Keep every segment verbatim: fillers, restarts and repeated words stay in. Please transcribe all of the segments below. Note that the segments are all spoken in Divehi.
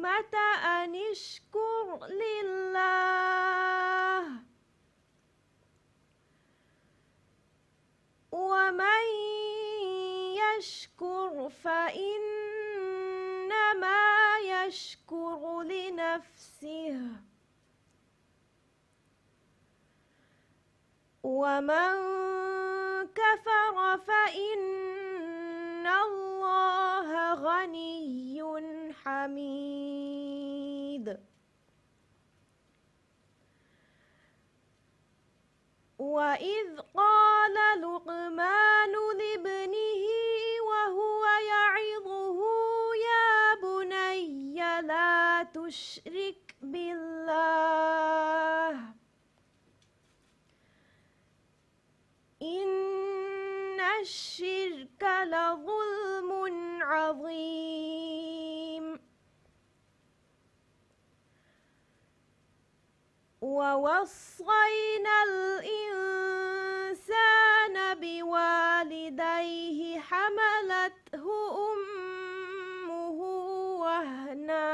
أن اشكر لله، ومن يشكر فإنما يشكر لنفسه، ومن كفر فإن الله غني حميد. وإذ قال لقمان لابنه وهو يعظه يا بني لا تشرك بالله إن الشرك لظلم عظيم. ووصينا الإنسان بوالديه حملته أمه وهنا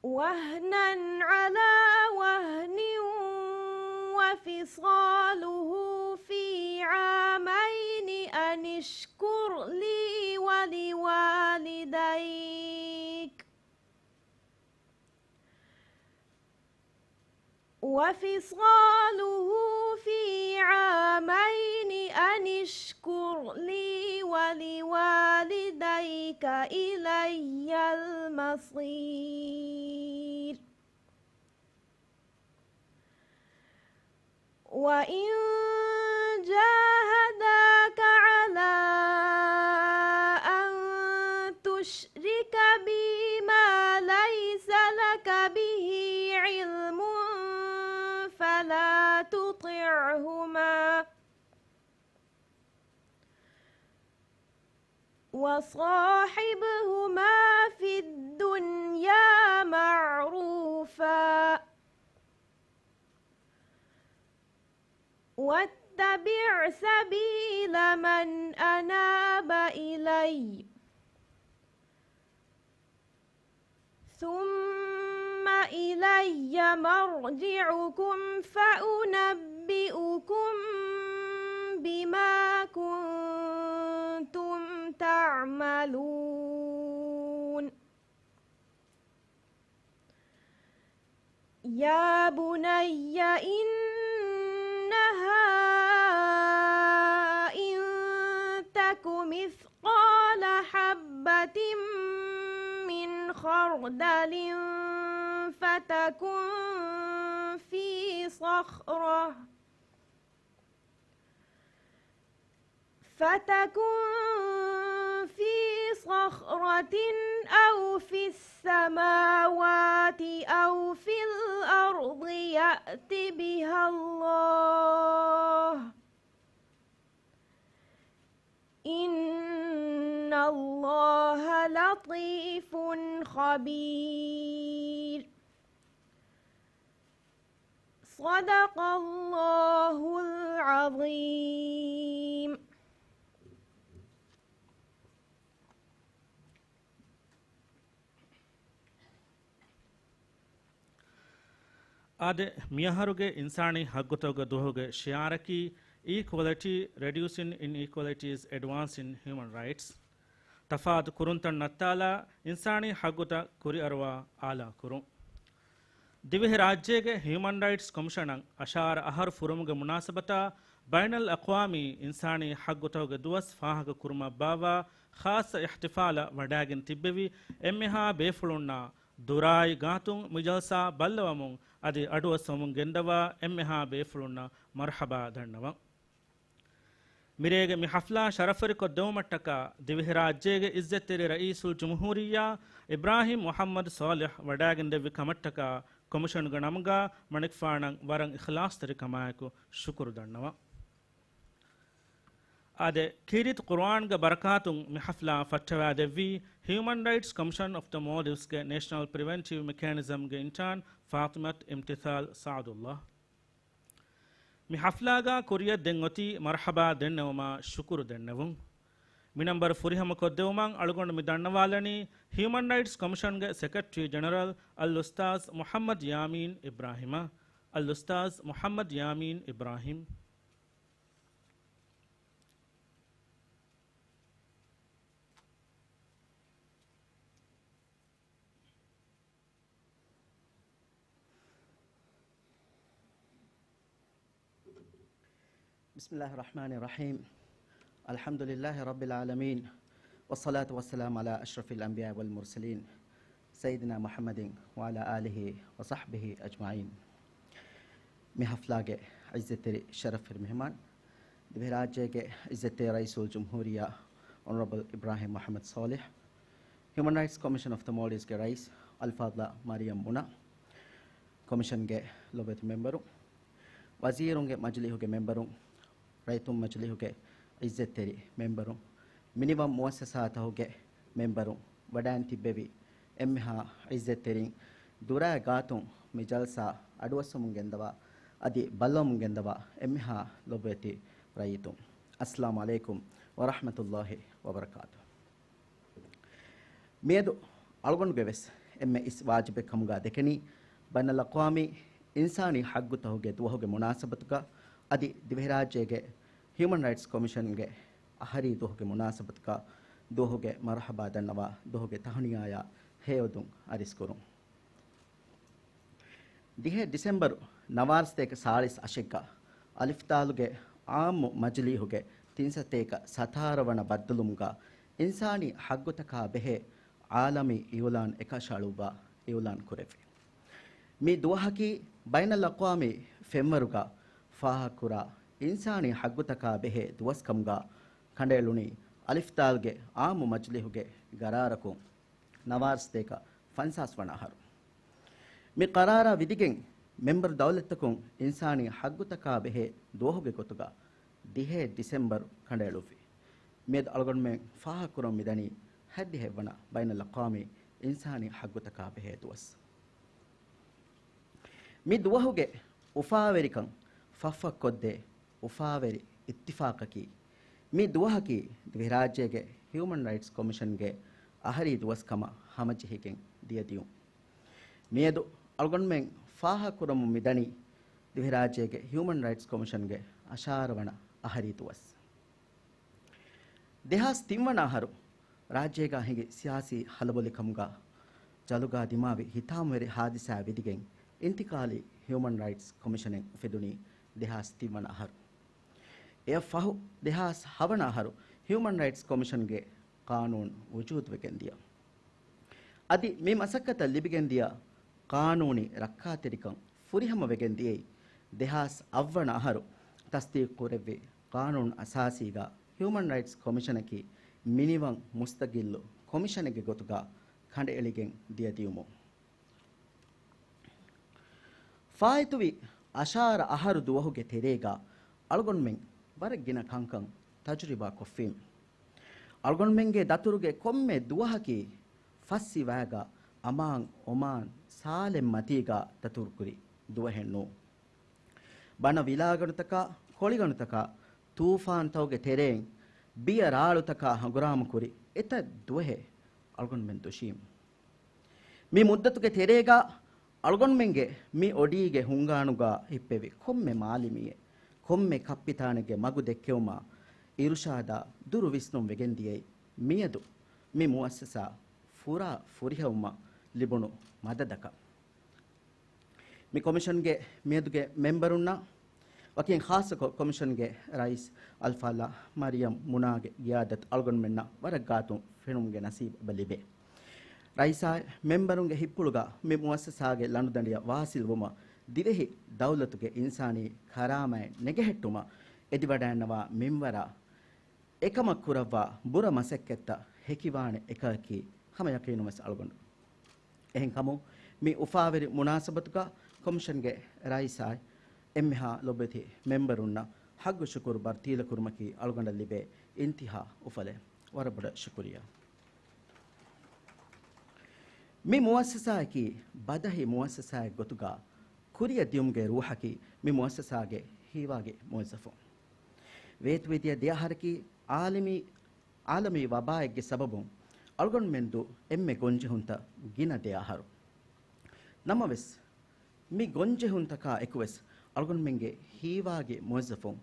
وهنا على وهن وفصاله في عامين أن اشكر لي ولوالديك وفصاله في عامين أن اشكر لي ولوالديك إلي المصير. وإن جاهداك على أن تشرك بي ما ليس لك به علم فلا تطعهما وصاحبهما في الدنيا معروفا واتبع سبيل من أناب إلي ثم إلي مرجعكم فأنبئكم بما كنتم تعملون. يا بني إنها إن تك مثقال حبة من خردل فتكن في صخرة فتكن في صخرة أو في السماوات أو في الأرض يأت بها الله إن الله لطيف خبير. صدق الله العظيم. އާދެ، މިއަހަރުގެ އިންސާނީ ހައްގުތަކުގެ ދުވަހުގެ ޝިޢާރަކީ، Equality, Reducing Inequalities, Advancing Human Rights. ތަފާތު ކުރުންތައް ނައްތާލާ، އިންސާނީ ހައްގުތައް ކުރިއަރުވާ އާލާ ކުރުން. ދިވެހިރާއްޖޭގެ ހިއުމަން ރައިޓްސް ކޮމިޝަނަށް އަށާރަ އަހަރު ފުރުމުގެ މުނާސަބަތާ، ބައިނަލްއަޤްވާމީ އިންސާނީ ހައްގުތަކުގެ ދުވަސް ފާހަގަ ކުރުމަށް ބާއްވާ ޚާއްޞަ އިޙްތިފާލަށް ވަޑައިގެން ތިއްބެވި އެންމެހާ ބޭފުޅުންނާ ދުރާއި ގާތުން މި ޖަލްސާ ބައްލަވަމުން އަދި އަޑުއައްސަވަމުން ގެންދަވާ އެންމެހާ ބޭފުޅުންނަށް މަރުޙަބާ ދަންނަވަން. މިރޭގެ މި ޙަފްލާ ޝަރަފުވެރިކޮށްދެވުމަށްޓަކާ ދިވެހިރާއްޖޭގެ އިއްޒަތްތެރި ރައީސުލްޖުމްހޫރިއްޔާ އިބްރާހީމް މުޙައްމަދު ޞާލިޙް ވަޑައިގެންދެއްވި ކަމަށްޓަކާ ކޮމިޝަނުގެ ނަމުގަ މަނިކުފާނަށް ވަރަށް އިޚްލާޞްތެރިކަމާއެކު ޝުކުރު ދަންނަވަން. އާދެ، ކީރިތި ޤުރުއާންގެ ބަރަކާތުން މި ޙަފްލާ ފައްޓަވައިދެއްވީ ހިއުމަން ރައިޓްސް ކޮމިޝަން އޮފް ދަ މޯލްޑިވްސްގެ ނޭޝަނަލް ޕްރިވެންޓިވް މެކޭނިޒަމްގެ އިންޓާން ފާޠިމަތު އިމްތިޘާލް ސަޢަދުﷲ. މި ޙަފްލާގަ ކުރިއަށް ދެން އޮތީ މަރްޙަބާ ދެންނެވުމާ ޝުކުރު ދެންނެވުން. މި ނަންބަރު ފުރިހަމަ ކޮށްދެވުމަށް އަޅުގަނޑު މި ދަންނަވާލަނީ ހިއުމަން ރައިޓްސް ކޮމިޝަންގެ ސެކްރެޓަރީ ޖެނެރަލް އަލްއުސްތާޛް މުޙައްމަދު ޔާމީން އިބްރާހިމަށް. އަލްއުސްތާޛް މުޙައްމަދު ޔާމީން އިބްރާހިމް. بسم الله الرحمن الرحيم. الحمد لله رب العالمين. والصلاة والسلام على أشرف الأنبياء والمرسلين سيدنا محمد وعلى آله وصحبه أجمعين. މި ހަފްލާގެ ޢިއްޒަތްތެރި ޝަރަފްވެރި މެހެމާން، ދިވެހިރާއްޖޭގެ ޢިއްޒަތްތެރި ރައީސުލްޖުމްހޫރިއްޔާ އޮނަރަބަލް އިބްރާހިމް މުޙައްމަދު ޞާލިޙް، ހިއުމަން ރައިޓްސް ކޮމިޝަން އޮފް ދަ މޯލްޑިވްސްގެ ރައީސް އަލްފާޟިލާ މަރިޔަމް މުނާ، ކޮމިޝަންގެ ލޮބުވެތި މެމްބަރު، ވަޒީރުންގެ މަޖިލީހުގެ މެމްބަރު، ރައްޔިތުން މަޖިލީހުގެ ޢިއްޒަތްތެރި މެމްބަރު، މިނިވަން މުއައްސަސާތަކުގެ މެމްބަރު، ވަޑައިން ތިއްބެވި އެންމެހާ ޢިއްޒަތްތެރިން، ދުރާ ގާތުން މި ޖަލްސާ އަޑުއައްސަމުން ގެންދަވާ އަދި ބައްލަވަމުން ގެންދަވާ އެންމެހާ ލޮބުވެތި ރައްޔިތުން، އައްސަލާމު ޢަލައިކުމް ވަރަޙްމަތުﷲި ވަބަރަކާތުހު. މިއަދު އަޅުގަނޑުގެ ވެސް އެންމެ އިސް ވާޖިބެއް ކަމުގަ ދެކެނީ، ބައިނަލްއަޤްވާމީ އިންސާނީ ޙައްޤުތަކުގެ ދުވަހުގެ މުނާސަބަތުގަ އަދި ދިވެހިރާއްޖޭގެ ހިއުމަން ރައިޓްސް ކޮމިޝަންގެ އަހަރީ ދުވަހުގެ މުނާސަބަތުގަ ދުވަހުގެ މަރުޙަބާ ދަންނަވާ ދުވަހުގެ ތަހުނިޔާޔާ ހެޔޮއެދުން އަރިސްކުރުން. ދިހަ ޑިސެމްބަރު ނަވާރަސަތޭކަ ސާޅީސް އަށެއްގަ އަލިފްދާލުގެ ޢާއްމު މަޖިލީހުގެ ތިންސަތޭކަ ސަތާރަ ވަނަ ބައްދަލުމުގަ އިންސާނީ ޙައްޤުތަކާ ބެހޭ ޢާލަމީ އިޢުލާން އެކަށައަޅުއްވާ އިޢުލާން ކުރެއްވި. މި ދުވަހަކީ ބައިނަލްއަޤްވާމީ ފެންވަރުގަ ފާހަގަކުރާ އިންސާނީ ޙައްޤުތަކާ ބެހޭ ދުވަސް ކަމުގަ ކަނޑައެޅުނީ އަލިފްދާލުގެ ޢާއްމު މަޖިލީހުގެ ގަރާރަކުން ނަވާރަސަތޭކަ ފަންސާސް ވަނަ އަހަރު. މި ޤަރާރާ ވިދިގެން މެމްބަރު ދައުލަތްތަކުން އިންސާނީ ޙައްޤުތަކާ ބެހޭ ދުވަހުގެ ގޮތުގަ ދިހަ ޑިސެމްބަރު ކަނޑައެޅުއްވި. މިއަދު އަޅުގަނޑުމެން ފާހަގަކުރަމުން މިދަނީ ހަތްދިހައެއްވަނަ ބައިނަލްއަޤްވާމީ އިންސާނީ ޙައްޤުތަކާ ބެހޭ ދުވަސް. މި ދުވަހުގެ އުފާވެރިކަން ފަށްފަށްކޮށްދޭ އުފާވެރި އިއްތިފާޤަކީ، މި ދުވަހަކީ ދިވެހިރާއްޖޭގެ ހިއުމަން ރައިޓްސް ކޮމިޝަންގެ އަހަރީ ދުވަސް ކަމަށް ހަމަޖެހިގެން ދިޔަ ދިޔުން. މިއަދު އަޅުގަނޑުމެން ފާހަގަކުރަމުން މިދަނީ، ދިވެހިރާއްޖޭގެ ހިއުމަން ރައިޓްސް ކޮމިޝަންގެ އަށާރަ ވަނަ އަހަރީ ދުވަސް. ދެހާސް ތިން ވަނަ އަހަރު ރާއްޖޭގަ ހިނގި ސިޔާސީ ހަލަބޮލިކަމުގަ ޖަލުގަ ދިމާވި ހިތާމަވެރި ހާދިސާއާ ވިދިގެން އިންތިޤާލީ ހިއުމަން ރައިޓްސް ކޮމިޝަނެއް އުފެދުނީ ދެހާސް ތިން ވަނަ އަހަރު. އެއަށް ފަހު ދެހާސް ހަ ވަނަ އަހަރު ހިއުމަން ރައިޓްސް ކޮމިޝަންގެ ޤާނޫނު ވުޖޫދުވެގެން ދިޔަ. އަދި މި މަސައްކަތަށް ލިބިގެން ދިޔަ ޤާނޫނީ ރައްކާތެރިކަން ފުރިހަމަވެގެން ދިޔައީ ދެހާސް އަށް ވަނަ އަހަރު ތަސްދީޤު ކުރެއްވި ޤާނޫނު އަސާސީގަ ހިއުމަން ރައިޓްސް ކޮމިޝަނަކީ މިނިވަން މުސްތަގިއްލު ކޮމިޝަނެއްގެ ގޮތުގަ ކަނޑައެޅިގެން ދިޔަ ދިޔުމުން. ފާއިތުވި އަށާރަ އަހަރު ދުވަހުގެ ތެރޭގަ އަޅުގަނޑުމެން ވަރަށް ގިނަ ކަންކަން ތަޖުރިބާ ކޮށްފީމު. އަޅުގަނޑުމެންގެ ދަތުރުގެ ކޮންމެ ދުވަހަކީ ފައްސި ވައިގަ އަމާން އޮމާން ސާލެން މަތީގަ ދަތުރުކުރި ދުވަހެއް ނޫން. ބަނަ ވިލާގަނޑުތަކާ، ކޮޅިގަނޑުތަކާ، ތޫފާންތަކުގެ ތެރެއިން ބިޔަ ރާޅުތަކާ ހަނގުރާމަ ކުރި އެތައް ދުވަހެއް އަޅުގަނޑުމެން ދުށީމު. މި މުއްދަތުގެ ތެރޭގަ އަޅުގަނޑުމެންގެ މި އޮޑީގެ ހުންގާނުގަ ހިއްޕެވި ކޮންމެ މާލިމީއެއް، ކޮންމެ ކައްޕިތާނެއްގެ މަގު ދެއްކެވުމާ، އިރުޝާދާ ދުރު ވިސްނުން ވެގެން ދިޔައީ މިއަދު މި މުއައްސަސާ ފުރާ ފުރިހަމަވުމަށް ލިބުނު މަދަދަކަށް. މި ކޮމިޝަންގެ މިއަދުގެ މެމްބަރުންނަށް ވަކިން ޚާއްޞަކޮށް ކޮމިޝަންގެ ރައީސް އަލްފާޟިލާ މަރިޔަމް މުނާގެ ގިޔާދަތު އަޅުގަނޑުމެންނަށް ވަރަށް ގާތުން ފެނުމުގެ ނަސީބު އެބަ ލިބޭ. ރައީސާއި މެމްބަރުންގެ ހިތްޕުޅުގަ މި މުއައްސަސާގެ ލަނޑުދަނޑިއަށް ވާސިލްވުމަށް ދިވެހި ދައުލަތުގެ އިންސާނީ ކަރާމަތް ނެގެހެއްޓުމަށް އެދިވަޑައިންނަވާ މިންވަރާ އެކަމަށް ކުރައްވާ ބުރަ މަސައްކަތްތައް ހެކިވާނެ އެކަކީ ހަމަ ޔަޤީނުން ވެސް އަޅުގަނޑު. އެހެންކަމުން، މި އުފާވެރި މުނާސަބަތުގަ ކޮމިޝަންގެ ރައީސާއި އެންމެހާ ލޮބުވެތި މެމްބަރުންނަށް ޙައްޤު ޝުކުރު ބަރުތީލަކުރުމަކީ އަޅުގަނޑަށް ލިބޭ އިންތިހާ އުފަލެއް. ވަރަށް ބޮޑަށް ޝުކުރިއްޔާ. މި މުއައްސަސާއަކީ ބަދަހި މުއައްސަސާއެއް ގޮތުގަ ކުރިއަށް ދިޔުމުގެ ރޫޙަކީ މި މުއައްސަސާގެ ހީވާގި މުވައްޒަފުން. ވޭތުވެދިޔަ ދެ އަހަރަކީ އާލަމީ އާލަމީ ވަބާއެއްގެ ސަބަބުން އަޅުގަނޑުމެން ދޫ އެންމެ ގޮންޖެހުންތައް ގިނަ ދެ އަހަރު. ނަމަވެސް، މި ގޮންޖެހުންތަކާ އެކުވެސް އަޅުގަނޑުމެންގެ ހީވާގި މުވައްޒަފުން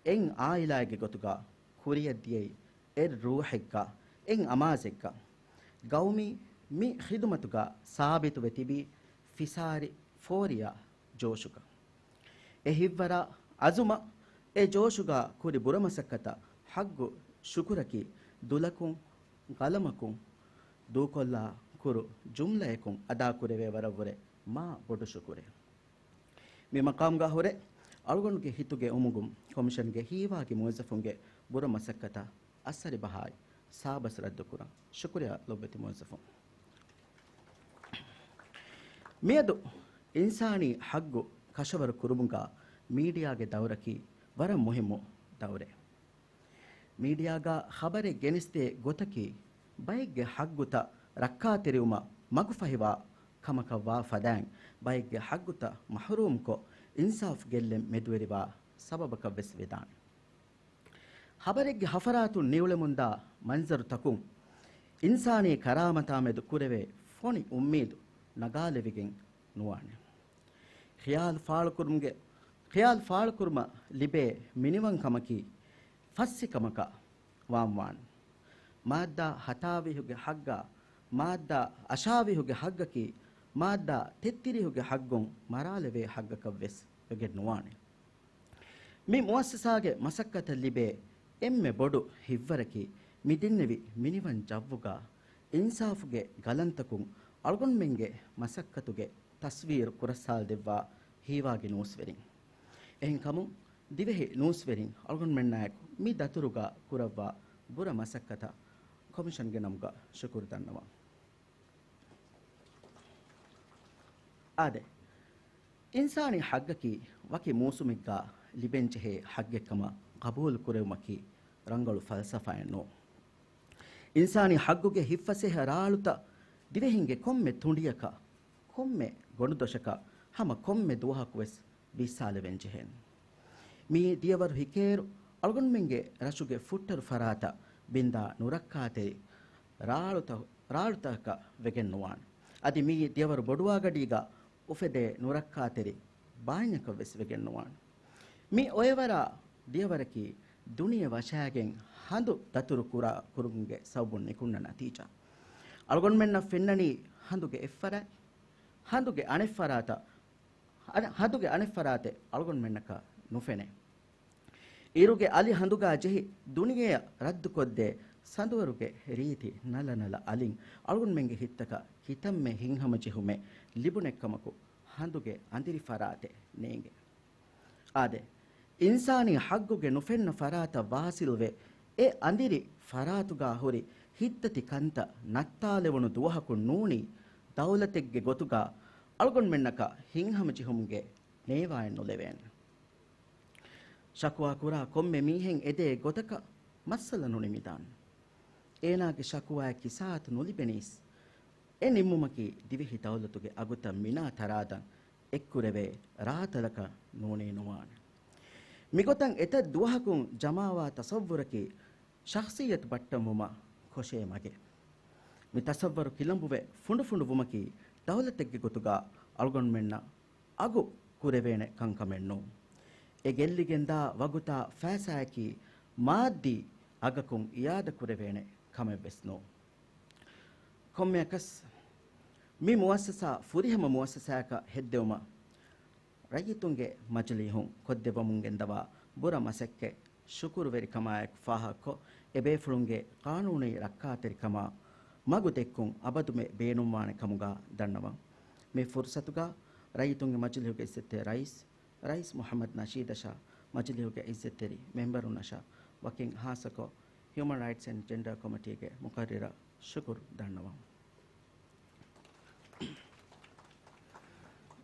އެއް އާއިލާއެއްގެ ގޮތުގަ ކުރިއަށްދިޔައީ އެއް ރޫޙެއްގަ، އެއް އަމާޒެއްގަ، ގައުމީ މި ޚިދުމަތުގަ ސާބިތުވެ ތިބީ ފިސާރި ފޯރިޔާ ޖޯޝުގަ. އެ ހިއްވަރާ އަޒުމަށް އެ ޖޯޝުގަ ކުރި ބުރަ މަސައްކަތަށް ޙައްޤު ޝުކުރަކީ ދުލަކުން، ގަލަމަކުން ދޫކޮށްލާ ކުރު ޖުމްލަޔަކުން އަދާކުރެވޭ ވަރަށްވުރެ މާ ބޮޑު ޝުކުރެއް. މި މަޤާމުގަ ހުރެ އަޅުގަނޑުގެ ހިތުގެ އުމުގުން ކޮމިޝަންގެ ހީވާގި މުވައްޒަފުންގެ ބުރަ މަސައްކަތަށް އައްސަރި ބަހާއި ސާބަސް ރައްދުކުރަން. ޝުކުރިއްޔާ ލޮބުވެތި މުވައްޒަފުން. މިއަދު އިންސާނީ ޙައްޤު ކަށަވަރު ކުރުމުގަ މީޑިއާގެ ދައުރަކީ ވަރަށް މުހިއްމު ދައުރެއް. މީޑިއާގަ ޚަބަރެއް ގެނެސްދޭ ގޮތަކީ، ބައެއްގެ ޙައްޤުތައް ރައްކާތެރިވުމަށް މަގުފަހިވާ ކަމަކަށްވާ ފަދައިން، ބައެއްގެ ޙައްޤުތައް މަޙްރޫމްކޮށް، އިންސާފް ގެއްލެން މެދުވެރިވާ ސަބަބަކަށްވެސް ވެދާނެ. ޚަބަރެއްގެ ހަފަރާތުން ނިއުޅެމުންދާ މަންޒަރުތަކުން، އިންސާނީ ކަރާމަތާމެދު ކުރެވޭ ފޮނި އުއްމީދު ނަގާލެވިގެން ނުވާނެ. ޚިޔާލު ފާޅުކުރުމުގެ، ޚިޔާލު ފާޅުކުރުމަށް ލިބޭ މިނިވަންކަމަކީ ފައްސިކަމަކަށް ވާންވާން. މާއްދާ ހަތާވީހުގެ ޙައްޤާ، މާއްދާ އަށާވީހުގެ ޙައްޤަކީ، މާއްދާ ތެއްތިރީހުގެ ޙައްޤުން މަރާލެވޭ ޙައްޤަކަށްވެސް ވެގެން ނުވާނެ. މި މުއައްސަސާގެ މަސައްކަތަށް ލިބޭ އެންމެ ބޮޑު ހިއްވަރަކީ، މި ދިންނެވި މިނިވަން ޖައްވުގަ އިންސާފުގެ ގަލަންތަކުން އަޅުގަނޑުމެންގެ މަސައްކަތުގެ ތަސްވީރު ކުރައްސާލަދެއްވާ ހީވާގި ނޫސްވެރިން. އެހެންކަމުން، ދިވެހި ނޫސްވެރިން އަޅުގަނޑުމެންނާއެކު މި ދަތުރުގަ ކުރައްވާ ބުރަ މަސައްކަތަށް ކޮމިޝަންގެ ނަމުގަ ޝުކުރު ދަންނަވަން. އާދެ، އިންސާނީ ޙައްޤަކީ ވަކި މޫސުމެއްގަ ލިބެންޖެހޭ ޙައްޤެއްކަމަށް ޤަބޫލު ކުރެވުމަކީ ރަނގަޅު ފަލްސަފާއެއް ނޫން. އިންސާނީ ޙައްޤުގެ ހިތްފަސޭހަ ރާޅުތައް ދިވެހިންގެ ކޮންމެ ތުނޑިއަކަށް، ކޮންމެ ގޮނޑުދޮށަކަށް، ހަމަ ކޮންމެ ދުވަހަކުވެސް ވިއްސާލެވެން ޖެހޭނެ. މިއީ ދިޔަވަރު ހިކޭއިރު އަޅުގަނޑުމެންގެ ރަށުގެ ފުއްޓަރު ފަރާތަށް ބިންދާ ނުރައްކާތެރި ރާޅުތަ-، ރާޅުތަކަކަށް ވެގެން ނުވާނެ. އަދި މިއީ ދިޔަވަރު ބޮޑުވާގަޑީގަ އުފެދޭ ނުރައްކާތެރި ބާންޏަކަށް ވެސް ވެގެން ނުވާނެ. މި އޮއެވަރާ ދިޔަވަރަކީ ދުނިޔެ ވަށާގެން ހަނދު ދަތުރު ކުރާ ކުރުމުގެ ސަބަބުން ނިކުންނަ ނަތީޖާ. އަޅުގަނޑުމެންނަށް ފެންނަނީ ހަނދުގެ އެއްފަރާތް، ހަނދުގެ އަނެއްފަރާތަށް އަނެ-، ހަނދުގެ އަނެއްފަރާތެއް އަޅުގަނޑުމެންނަކަށް ނުފެނޭ. އިރުގެ އަލި ހަނދުގާ ޖެހި ދުނިޔެއަށް ރައްދުކޮށްދޭ ސަނދުވަރުގެ ރީތި ނަލަ ނަލަ އަލިން އަޅުގަނޑުމެންގެ ހިތްތަކަށް ކިތަންމެ ހިތްހަމަޖެހުމެއް ލިބުނެއްކަމަކު ހަނދުގެ އަނދިރި ފަރާތެއް ނޭނގެ. އާދެ، އިންސާނީ ޙައްޤުގެ ނުފެންނަ ފަރާތަށް ވާސިލްވެ، އެ އަނދިރި ފަރާތުގާ ހުރި ހިތްދަތި ކަންތައް ނައްތާލެވުނު ދުވަހަކުން ނޫނީ، ދައުލަތެއްގެ ގޮތުގާ އަޅުގަނޑުމެންނަކަށް ހިތްހަމަޖެހުމުގެ ނޭވާއެއް ނުލެވޭނެ. ޝަކުވާ ކުރާ ކޮންމެ މީހެއް އެދޭ ގޮތަކަށް މައްސަލަ ނުނިމިދާނެ. އޭނާގެ ޝަކުވާއަށް ކިސާތު ނުލިބެނީސް، އެ ނިންމުމަކީ ދިވެހި ދައުލަތުގެ އަގުތައް މިނާ ތަރާދަން އެއްކުރެވޭ ރާތަލަކަށް ނޫނީ ނުވާނެ. މިގޮތަށް އެތައް ދުވަހަކުން ޖަމާވާ ތަޞައްވުރަކީ ޝަޚްޞިއްޔަތު ބައްޓަންވުމަށް ކޮށޭ މަގެއް. މި ތަޞައްވަރު ކިލަނބުވެ ފުނޑުފުނޑު ވުމަކީ ދައުލަތެއްގެ ގޮތުގަ އަޅުގަނޑުމެންނަށް އަގު ކުރެވޭނެ ކަންކަމެއް ނޫން. އެ ގެއްލިގެންދާ ވަގުތާ ފައިސާއަކީ މާއްދީ އަގަކުން އިއާދަ ކުރެވޭނެ ކަމެއްވެސް ނޫން. ކޮންމެއަކަސް މި މުއައްސަސާ ފުރިހަމަ މުއައްސަސާއަކަށް ހެއްދެވުމަށް ރައްޔިތުންގެ މަޖިލީހުން ކޮށްދެއްވަމުން ގެންދަވާ ބުރަ މަސައްކަތް ޝުކުރުވެރިކަމާއެކު ފާހަގަކޮށް، އެ ބޭފުޅުންގެ ޤާނޫނީ ރައްކާތެރިކަމާ މަގު ދެއްކުން އަބަދުމެ ބޭނުންވާނެ ކަމުގަ ދަންނަވަން. މި ފުރުސަތުގަ ރައްޔިތުންގެ މަޖިލީހުގެ އިއްޒަތްތެރި ރައީސް، ރައީސް މުޙައްމަދު ނަޝީދަށާ، މަޖިލީހުގެ އިއްޒަތްތެރި މެމްބަރުންނަށާ، ވަކިން ހާއްސަކޮށް، ހިއުމަން ރައިޓްސް އެންޑް ޖެންޑާ ކޮމިޓީގެ މުޤައްރިރަށް ޝުކުރު ދަންނަވަން.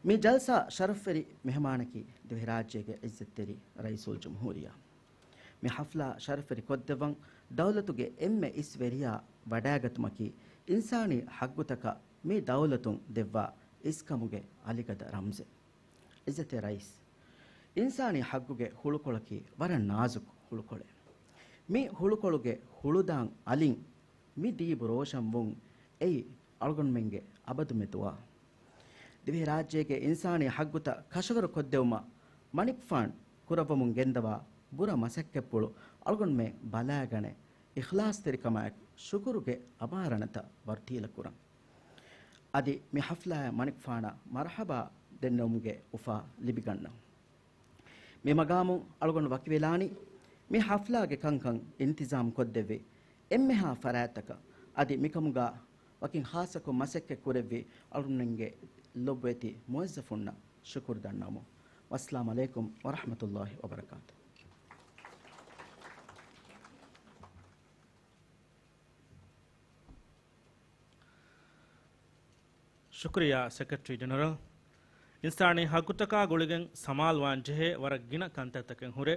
މި ޖަލްސާ ޝަރަފްވެރި މެހެމާނަކީ ދިވެހިރާއްޖޭގެ އިއްޒަތްތެރި ރައީސުލްޖުމްހޫރިއްޔާ. މި ޙަފްލާ ޝަރަފްވެރި ކޮށްދެއްވަން ދައުލަތުގެ އެންމެ އިސް ވެރިޔާ ވަޑާގަތުމަކީ އިންސާނީ ޙައްޤުތަކަށް މި ދައުލަތުން ދެއްވާ އިސްކަމުގެ އަލިގަދަ ރަމްޒެއް. އިއްޒަތްތެރި ރައީސް، އިންސާނީ ޙައްޤުގެ ހުޅުކޮޅަކީ ވަރަށް ނާޒުކު ހުޅުކޮޅެއް. މި ހުޅުކޮޅުގެ ހުޅުދާން އަލިން މި ދީބު ރޯޝަން ވުން އެއީ އަޅުގަނޑުމެންގެ އަބަދުމެ ދުޢާ. ދިވެހިރާއްޖޭގެ އިންސާނީ ހައްގުތައް ކަށަވަރު ކޮށްދެވުމަށް މަނިކުފާނު ކުރައްވަމުން ގެންދަވާ ބުރަ މަސައްކަތްޕުޅު އަޅުގަނޑުމެން ބަލާގަނެ، އިޚްލާޞްތެރިކަމާއެކު ޝުކުރުގެ އަބާރަނަތައް ވަރު ތީލަ ކުރަން. އަދި މި ޙަފްލާއަށް މަނިކުފާނަށް މަރުޙަބާ ދެންނެވުމުގެ އުފާ ލިބިގަންނަން. މި މަގާމުން އަޅުގަނޑު ވަކިވެލާނީ މި ޙަފްލާގެ ކަންކަން އިންތިޒާމް ކޮށްދެއްވި އެންމެހާ ފަރާތްތަކަށް އަދި މިކަމުގަ ވަކިން ޚާއްޞަކޮށް މަސައްކަތް ކުރެއްވި އަޅުގަނޑުމެންގެ ލޮބުވެތި މުވައްޒަފުންނަށް ޝުކުރު ދަންނަވަމު. ވައްސަލާމް ޢަލައިކުމް ވަރަޙްމަތުﷲި ވަބަރަކާތު. ޝުކުރިއްޔާ ސެކްރެޓަރީ ޖެނެރަލް. އިންސާނީ ހައްގުތަކާ ގުޅިގެން ސަމާލުވާން ޖެހޭ ވަރަށް ގިނަ ކަންތައްތަކެއް ހުރޭ.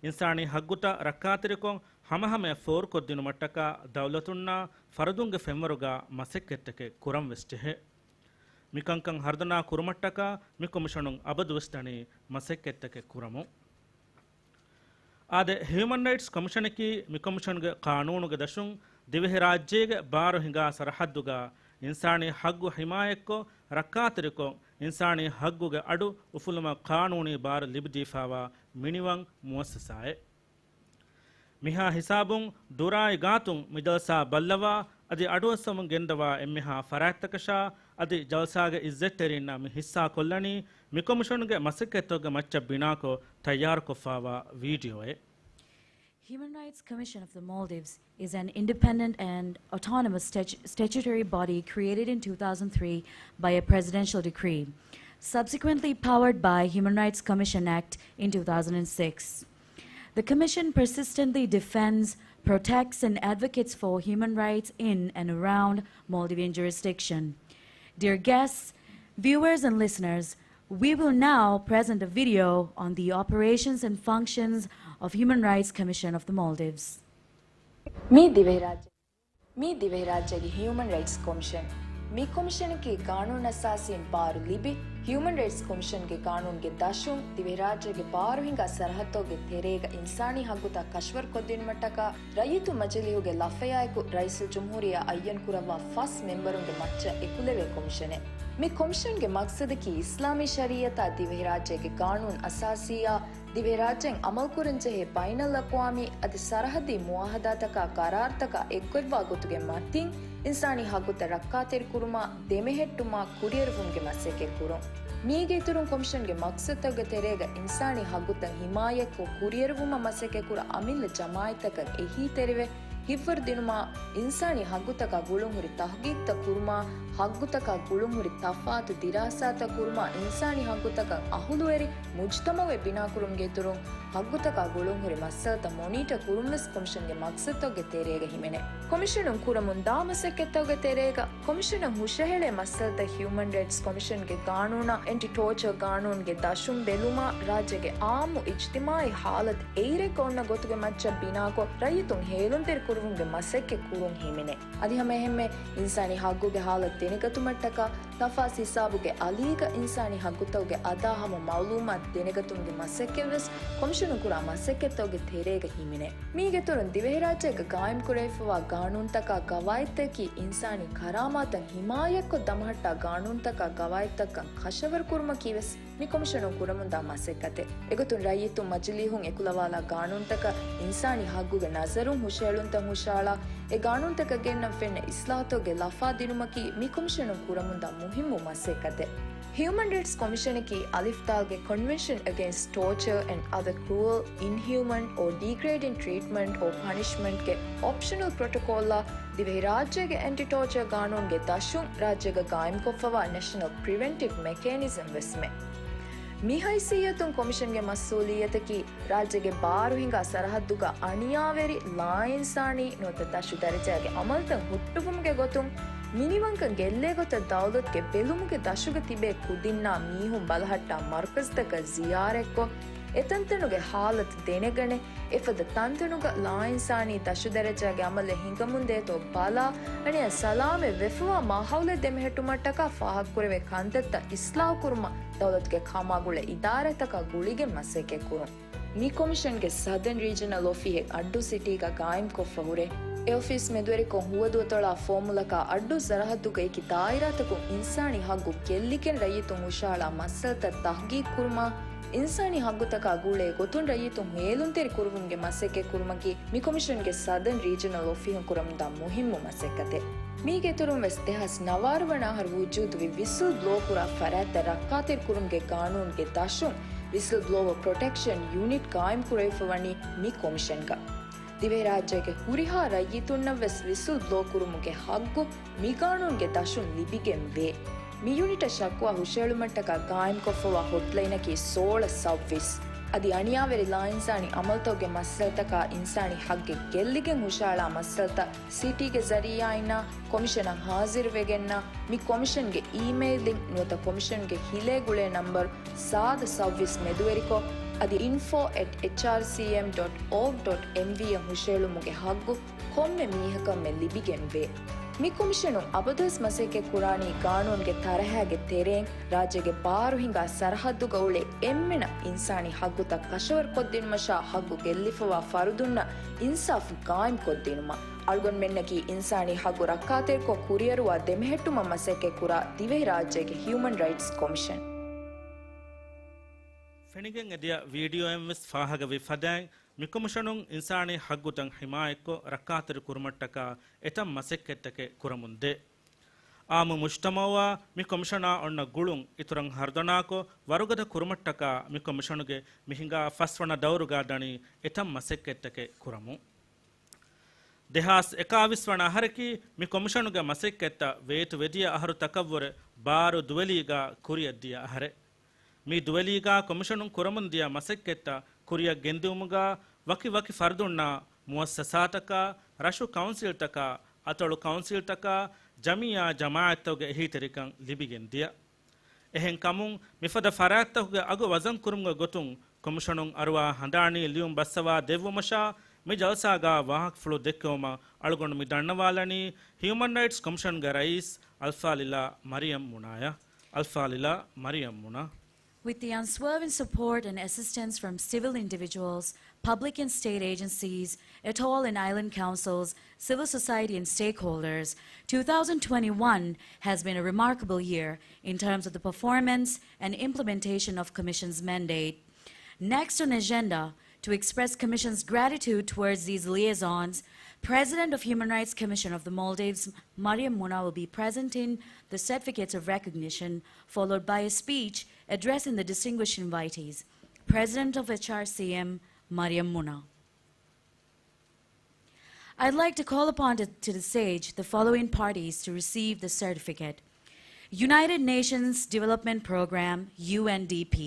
އިންސާނީ ހައްގުތައް ރައްކާތެރިކޮށް ހަމަހަމަޔަށް ފޯރުކޮށްދިނުމަށްޓަކާ ދައުލަތުންނާ ފަރުދުންގެ ފެންވަރުގަ މަސައްކަތްތަކެއް ކުރަން ވެސް ޖެހޭ. މިކަންކަން ހަރުދަނާ ކުރުމަށްޓަކާ މި ކޮމިޝަނުން އަބަދުވެސް ދަނީ މަސައްކަތްތަކެއް ކުރަމުން. އާދެ، ހިއުމަން ރައިޓްސް ކޮމިޝަނަކީ މި ކޮމިޝަންގެ ޤާނޫނުގެ ދަށުން ދިވެހިރާއްޖޭގެ ބާރު ހިނގާ ސަރަޙައްދުގަ އިންސާނީ ހައްގު ޙިމާޔަތްކޮށް، ރައްކާތެރިކޮށް، އިންސާނީ ހައްގުގެ އަޑު އުފުލުމަށް ޤާނޫނީ ބާރު ލިބިދީފާވާ މިނިވަން މުއައްސަސާއެއް. މިހާ ހިސާބުން ދުރާއި ގާތުން މި ޖަލްސާ ބައްލަވާ އަދި އަޑުއައްސަމުން ގެންދަވާ އެންމެހާ ފަރާތްތަކަށާ އަދި ޖަލްސާގެ އިއްޒަތްތެރިންނަށް މި ހިއްސާ ކޮށްލަނީ މި ކޮމިޝަނުގެ މަސައްކަތްތަކުގެ މައްޗަށް ބިނާކޮށް ތައްޔާރުކޮށްފާވާ ވީޑިއޯއެއް. Human Rights Commission of the Maldives is an independent and autonomous statu-, statutory body created in two thousand three by a presidential decree, subsequently powered by Human Rights Commission Act in two thousand six. The Commission persistently defends, protects, and advocates for human rights in and around Maldivian jurisdiction. Dear guests, viewers, and listeners, we will now present a video on the operations and functions of Human Rights Commission of the Maldives. މީ ދިވެހިރާއްޖެ މީ ދިވެހިރާއްޖޭގެ ހިއުމަން ރައިޓްސް ކޮމިޝަން. މި ކޮމިޝަނަކީ ޤާނޫނުއަސާސީން ބާރު ލިބި، ހިއުމަން ރައިޓްސް ކޮމިޝަންގެ ޤާނޫނުގެ ދަށުން ދިވެހިރާއްޖޭގެ ބާރު ހިނގާ ސަރަހައްދުގެ ތެރޭގަ އިންސާނީ ހައްގުތައް ކަށަވަރުކޮށްދިނުމަށްޓަކާ، ރައްޔިތު މަޖިލީހުގެ ލަފަޔާއެކު ރައީސުލްޖުމްހޫރިއްޔާ އައްޔަން ކުރައްވާ ފަސް މެމްބަރުންގެ މައްޗަށް އެކުލެވޭ ކޮމިޝަނެއް. މި ކޮމިޝަންގެ މަޤްޞަދަކީ އިސްލާމީ ޝަރީއަތާ ދިވެހިރާއްޖޭގެ ޤާނޫނު އަސާސީއާ ދިވެހިރާއްޖެން އަމަލުކުރަންޖެހޭ ބައިނަލްއަޤްވާމީ އަދި ސަރަހައްދީ މުއާހަދާތަކާ ޤަރާރުތަކާ އެއްގޮތްވާ ގޮތުގެ މަތިން، އިންސާނީ ހައްގުތައް ރައްކާތެރިކުރުމާ، ދެމެހެއްޓުމާ، ކުރިއެރުވުމުގެ މަސައްކަތްކުރުން. މީގެ އިތުރުން ކޮމިޝަންގެ މަޤްޞަދުތަކުގެ ތެރޭގަ އިންސާނީ ހައްގުތައް ހިމާޔަތްކޮށް ކުރިއެރުވުމަށް މަސައްކަތްކުރާ އަމިއްލަ ޖަމާއަތްތަކަށް އެހީތެރިވެ، ހިތްވަރުދިނުމާ، އިންސާނީ ހައްގުތަކާ ގުޅުންހުރި ތަޙްޤީޤްތައް ކުރުމާ، ހައްގުތަކާ ގުޅުންހުރި ތަފާތު ދިރާސާތައް ކުރުމާ، އިންސާނީ ހައްގުތަކަށް އަހުލުވެރި މުޖުތަމަޢުއެއް ބިނާކުރުމުގެ އިތުރުން، ހައްގުތަކާ ގުޅުންހުރި މައްސަލަތައް މޮނީޓަ ކުރުން ވެސް ކޮމިޝަންގެ މަޤްޞަދުތަކުގެ ތެރޭގަ ހިމެނޭ. ކޮމިޝަނުން ކުރަމުންދާ މަސައްކަތްތަކުގެ ތެރޭގަ، ކޮމިޝަނަށް ހުށަހެޅޭ މައްސަލަތައް ހިއުމަން ރައިޓްސް ކޮމިޝަންގެ ޤާނޫނާ، އެންޓި ޓޯޗާ ޤާނޫނުގެ ދަށުން ބެލުމާ، ރާއްޖޭގެ އާއްމު އިޖްތިމާޢީ ޙާލަތު އެއިރެއްގަ އޮންނަ ގޮތުގެ މައްޗަށް ބިނާކޮށް، ރައްޔިތުން ހޭލުންތެރި ކުރުވުމުގެ މަސައްކަތް ކުރުން ހިމެނޭ. އަދި ހަމައެހެންމެ އިންސާނީ ހައްގުގެ ޙާލަތު ދެނެގަތުމަށްޓަކާ، ލަފާސް ހިސާބުގެ އަލީގަ އިންސާނީ ހައްގުތަކުގެ އަދާ ހަމަ މަޢުލޫމާތު ދެނެގަތުމުގެ މަސައްކަތްވެސް ކޮމިޝަނުން ކުރާ މަސައްކަތްތަކުގެ ތެރޭގަ ހިމެނޭ. މީގެ އިތުރުން ދިވެހިރާއްޖޭގަ ގާއިމްކުރެވިފައިވާ ގާނޫނުތަކާ ގަވާއިދުތަކީ އިންސާނީ ކަރާމާތަށް ހިމާޔަތްކޮށް ދަމަހައްޓާ ގާނޫނުތަކާ ގަވާއިދުތަކަށް ކަށަވަރުކުރުމަކީވެސް މި ކޮމިޝަނުން ކުރަމުންދާ މަސައްކަތެއް. އެގޮތުން ރައްޔިތުން މަޖިލީހުން އެކުލަވާލާ ގާނޫނުތަކަށް އިންސާނީ ހައްގުގެ ނަޒަރުން ހުށަހެޅުންތައް ހުށަހަޅާ، އެ ގާނޫނުތަކަށް ގެންނަން ފެންނަ އިސްލާހުތަކުގެ ލަފާ ދިނުމަކީ މި ކޮމިޝަނުން ކުރަމުންދާ މުހިއްމު މަސައްކަތެއް. ހިއުމަން ރައިޓްސް ކޮމިޝަނަކީ އަލިފް ދާލްގެ Convention Against Torture and Other Cruel, Inhuman or Degrading Treatment or Punishment ގެ އޮޕްޝަނަލް ޕްރޮޓޮކޯލާ، ދިވެހިރާއްޖޭގެ އެންޓި ޓޯޗާ ގާނޫނުގެ ދަށުން ރާއްޖޭގަ ގާއިމްކޮށްފައިވާ ނެޝަނަލް ޕްރިވެންޓިވް މެކޭނިޒަމް ވެސްމެ. މި ހައިސިއްޔަތުން ކޮމިޝަންގެ މަސްއޫލިއްޔަތަކީ ރާއްޖޭގެ ބާރު ހިނގާ ސަރަހައްދުގަ އަނިޔާވެރި، ލާއިންސާނީ ނުވަތަ ދަށު ދަރަޖާގެ އަމަލުތައް ހުއްޓުވުމުގެ ގޮތުން، މިނިވަންކަން ގެއްލޭ ގޮތަށް ދައުލަތުގެ ބެލުމުގެ ދަށުގަ ތިބޭ ކުދިންނާ މީހުން ބަލަހައްޓާ މަރުކަޒުތަކަށް ޒިޔާރަތްކޮށް، އެތަންތަނުގެ ހާލަތު ދެނެގަނެ، އެފަދަ ތަންތަނުގަ ލާއިންސާނީ ދަށުދަރަޖާގެ އަމަލެއް ހިނގަމުންދޭތޯ ބަލާ، އަނިޔާ ސަލާމަތް ވެފަވާ މާހައުލެއް ދެމެހެއްޓުމަށްޓަކާ ފާހަގަކުރެވޭ ކަންތައްތައް އިސްލާހުކުރުމަށް ދައުލަތުގެ ކަމާގުޅޭ އިދާރާތަކާ ގުޅިގެން މަސައްކަތްކުރުން. މި ކޮމިޝަންގެ ސަދަން ރީޖަނަލް އޮފީހެއް އައްޑޫ ސިޓީގަ ގާއިމްކޮށްފަ ހުރޭ. އެ އޮފީސް މެދުވެރިކޮށް ހުވަދުއަތޮޅާ ފޯމުލަކާ އައްޑޫ ސަރަހައްދުގައި ދާއިރާތަކުން އިންސާނީ ހައްގު ގެއްލިގެން ރައްޔިތުން ހުށަހަޅާ މައްސަލަތައް ތަހްގީގު ކުރުމާ، އިންސާނީ ހައްގުތަކާ ގުޅޭ ގޮތުން ރައްޔިތުން ހޭލުންތެރި ކުރުވުމުގެ މަސައްކަތް ކުރުމަކީ މި ކޮމިޝަންގެ ސަދަން ރީޖަނަލް އޮފީހުން ކުރަމުންދާ މުހިއްމު މަސައްކަތެއް. މީގެ އިތުރުން ވެސް ދެހާސް ނަވާރަ ވަނަ އަހަރު ވުޖޫދުވި ވިސްލް ބްލޯ ކުރާ ފަރާތްތައް ރައްކާތެރި ކުރުމުގެ ގާނޫނުގެ ދަށުން ވިސްލް ބްލޯވަ ޕްރޮޓެކްޝަން ޔުނިޓް ގާއިމް ކުރެވިފަ ވަނީ މި ކޮމިޝަންގަ. ދިވެހިރާއްޖޭގެ ހުރިހާ ރައްޔިތުންނަށް ވެސް ވިސްލް ބްލޯ ކުރުމުގެ ހައްގު މި ގާނޫނުގެ ދަށުން ލިބިގެން ވޭ. މި ޔުނިޓަށް ޝަކުވާ ހުށަހެޅުމަށްޓަކާ ގާއިމްކޮށްފަވާ ހޮޓްލައިނަކީ ސޯޅަ ސައްވީސް. އަދި އަނިޔާވެރި ލާއިންސާނީ އަމަލުތަކުގެ މައްސަލަތަކާ އިންސާނީ ހައްގެއް ގެއްލިގެން ހުށަހަޅާ މައްސަލަތައް ސިޓީގެ ޒަރީއާއިންނާ ކޮމިޝަނަށް ހާޒިރުވެގެންނާ މި ކޮމިޝަންގެ އީމެއިލް ލިންކް ނުވަތަ ކޮމިޝަންގެ ހިލޭ ގުޅޭ ނަންބަރު ސާދަ ސައްވީސް މެދުވެރިކޮށް، އަދި އިންފޯ އެޓް އެޗްއާރްސީއެމް ޑޮޓް އޯގް ޑޮޓް އެމްވީ އަށް ހުށަހެޅުމުގެ ހައްގު ކޮންމެ މީހަކަށްމެ ލިބިގެންވޭ. މި ކޮމިޝަނުން އަބަދުވެސް މަސައްކަތް ކުރާނީ ގާނޫނުގެ ތަރަހައިގެ ތެރެއިން ރާއްޖޭގެ ބާރު ހިނގާ ސަރަހައްދުގަ އުޅޭ އެންމެނަށް އިންސާނީ ހައްގުތައް ކަށަވަރުކޮށްދިނުމަށާ ހައްގު ގެއްލިފަވާ ފަރުދުންނަށް އިންސާފު ގާއިމްކޮށްދިނުމަށް. އަޅުގަނޑުމެންނަކީ އިންސާނީ ހައްގު ރައްކާތެރިކޮށް ކުރިއަރުވާ ދެމެހެއްޓުމަށް މަސައްކަތް ކުރާ ދިވެހިރާއްޖޭގެ ހިއުމަން ރައިޓްސް ކޮމިޝަން. ފެނިގެން އެދިޔަ ވީޑިއޯއިން ވެސް ފާހަގަވި ފަދައިން، މި ކޮމިޝަނުން އިންސާނީ ހައްގުތައް ހިމާޔަތްކޮށް ރައްކާތެރި ކުރުމަށްޓަކާ އެތައް މަސައްކަތްތަކެއް ކުރަމުންދޭ. އާއްމު މުޖްތަމައުއާ މި ކޮމިޝަނާ އޮންނަ ގުޅުން އިތުރަށް ހަރުދަނާކޮށް، ވަރުގަދަ ކުރުމަށްޓަކާ މި ކޮމިޝަނުގެ މި ހިނގާ ފަސްވަނަ ދައުރުގާ ދަނީ އެތައް މަސައްކަތްތަކެއް ކުރަމުން. ދެހާސް އެކާވީސް ވަނަ އަހަރަކީ މި ކޮމިޝަނުގެ މަސައްކަތްތައް ވޭތުވެދިޔަ އަހަރު ތަކަށްވުރެ ބާރު ދުވެލީގާ ކުރިއަށްދިޔަ އަހަރެއް. މި ދުވެލީގާ ކޮމިޝަނުން ކުރަމުންދިޔަ މަސައްކަތްތައް ކުރިއަށް ގެންދިއުމުގާ ވަކި ވަކި ފަރުދުންނާ، މުއައްސަސާތަކާ، ރަށު ކައުންސިލްތަކާ، އަތޮޅު ކައުންސިލްތަކާ، ޖަމިއްޔާ ޖަމާއަތްތަކުގެ އެހީތެރިކަން ލިބިގެންދިޔަ. އެހެންކަމުން، މިފަދަ ފަރާތްތަކުގެ އަގު ވަޒަންކުރުމުގެ ގޮތުން ކޮމިޝަނުން އަރުވާ ހަނދާނީ ލިޔުން ބައްސަވާ ދެއްވުމަށާ، މި ޖަލްސާގާ ވާހަކަފުޅު ދެއްކެވުމަށް އަޅުގަނޑު މި ދަންނަވާލަނީ ހިއުމަން ރައިޓްސް ކޮމިޝަންގެ ރައީސް އަލްފާޟިލާ މަރިޔަމް މުނާޔަށް. އަލްފާޟިލާ މަރިޔަމް މުނާ. With the unswerving support and assistance from civil individuals, public and state agencies, atoll and island councils, civil society and stakeholders, two thousand twenty-one has been a remarkable year in terms of the performance and implementation of Commission's mandate. Next on agenda, to express Commission's gratitude towards these liaisons, President of Human Rights Commission of the Maldives, Mariam Muna, will be presenting the certificates of recognition, followed by a speech addressing the distinguished invitees. President of H R C M, Mariam Muna. I'd like to call upon to, to the stage the following parties to receive the certificate. United Nations Development Program, U N D P.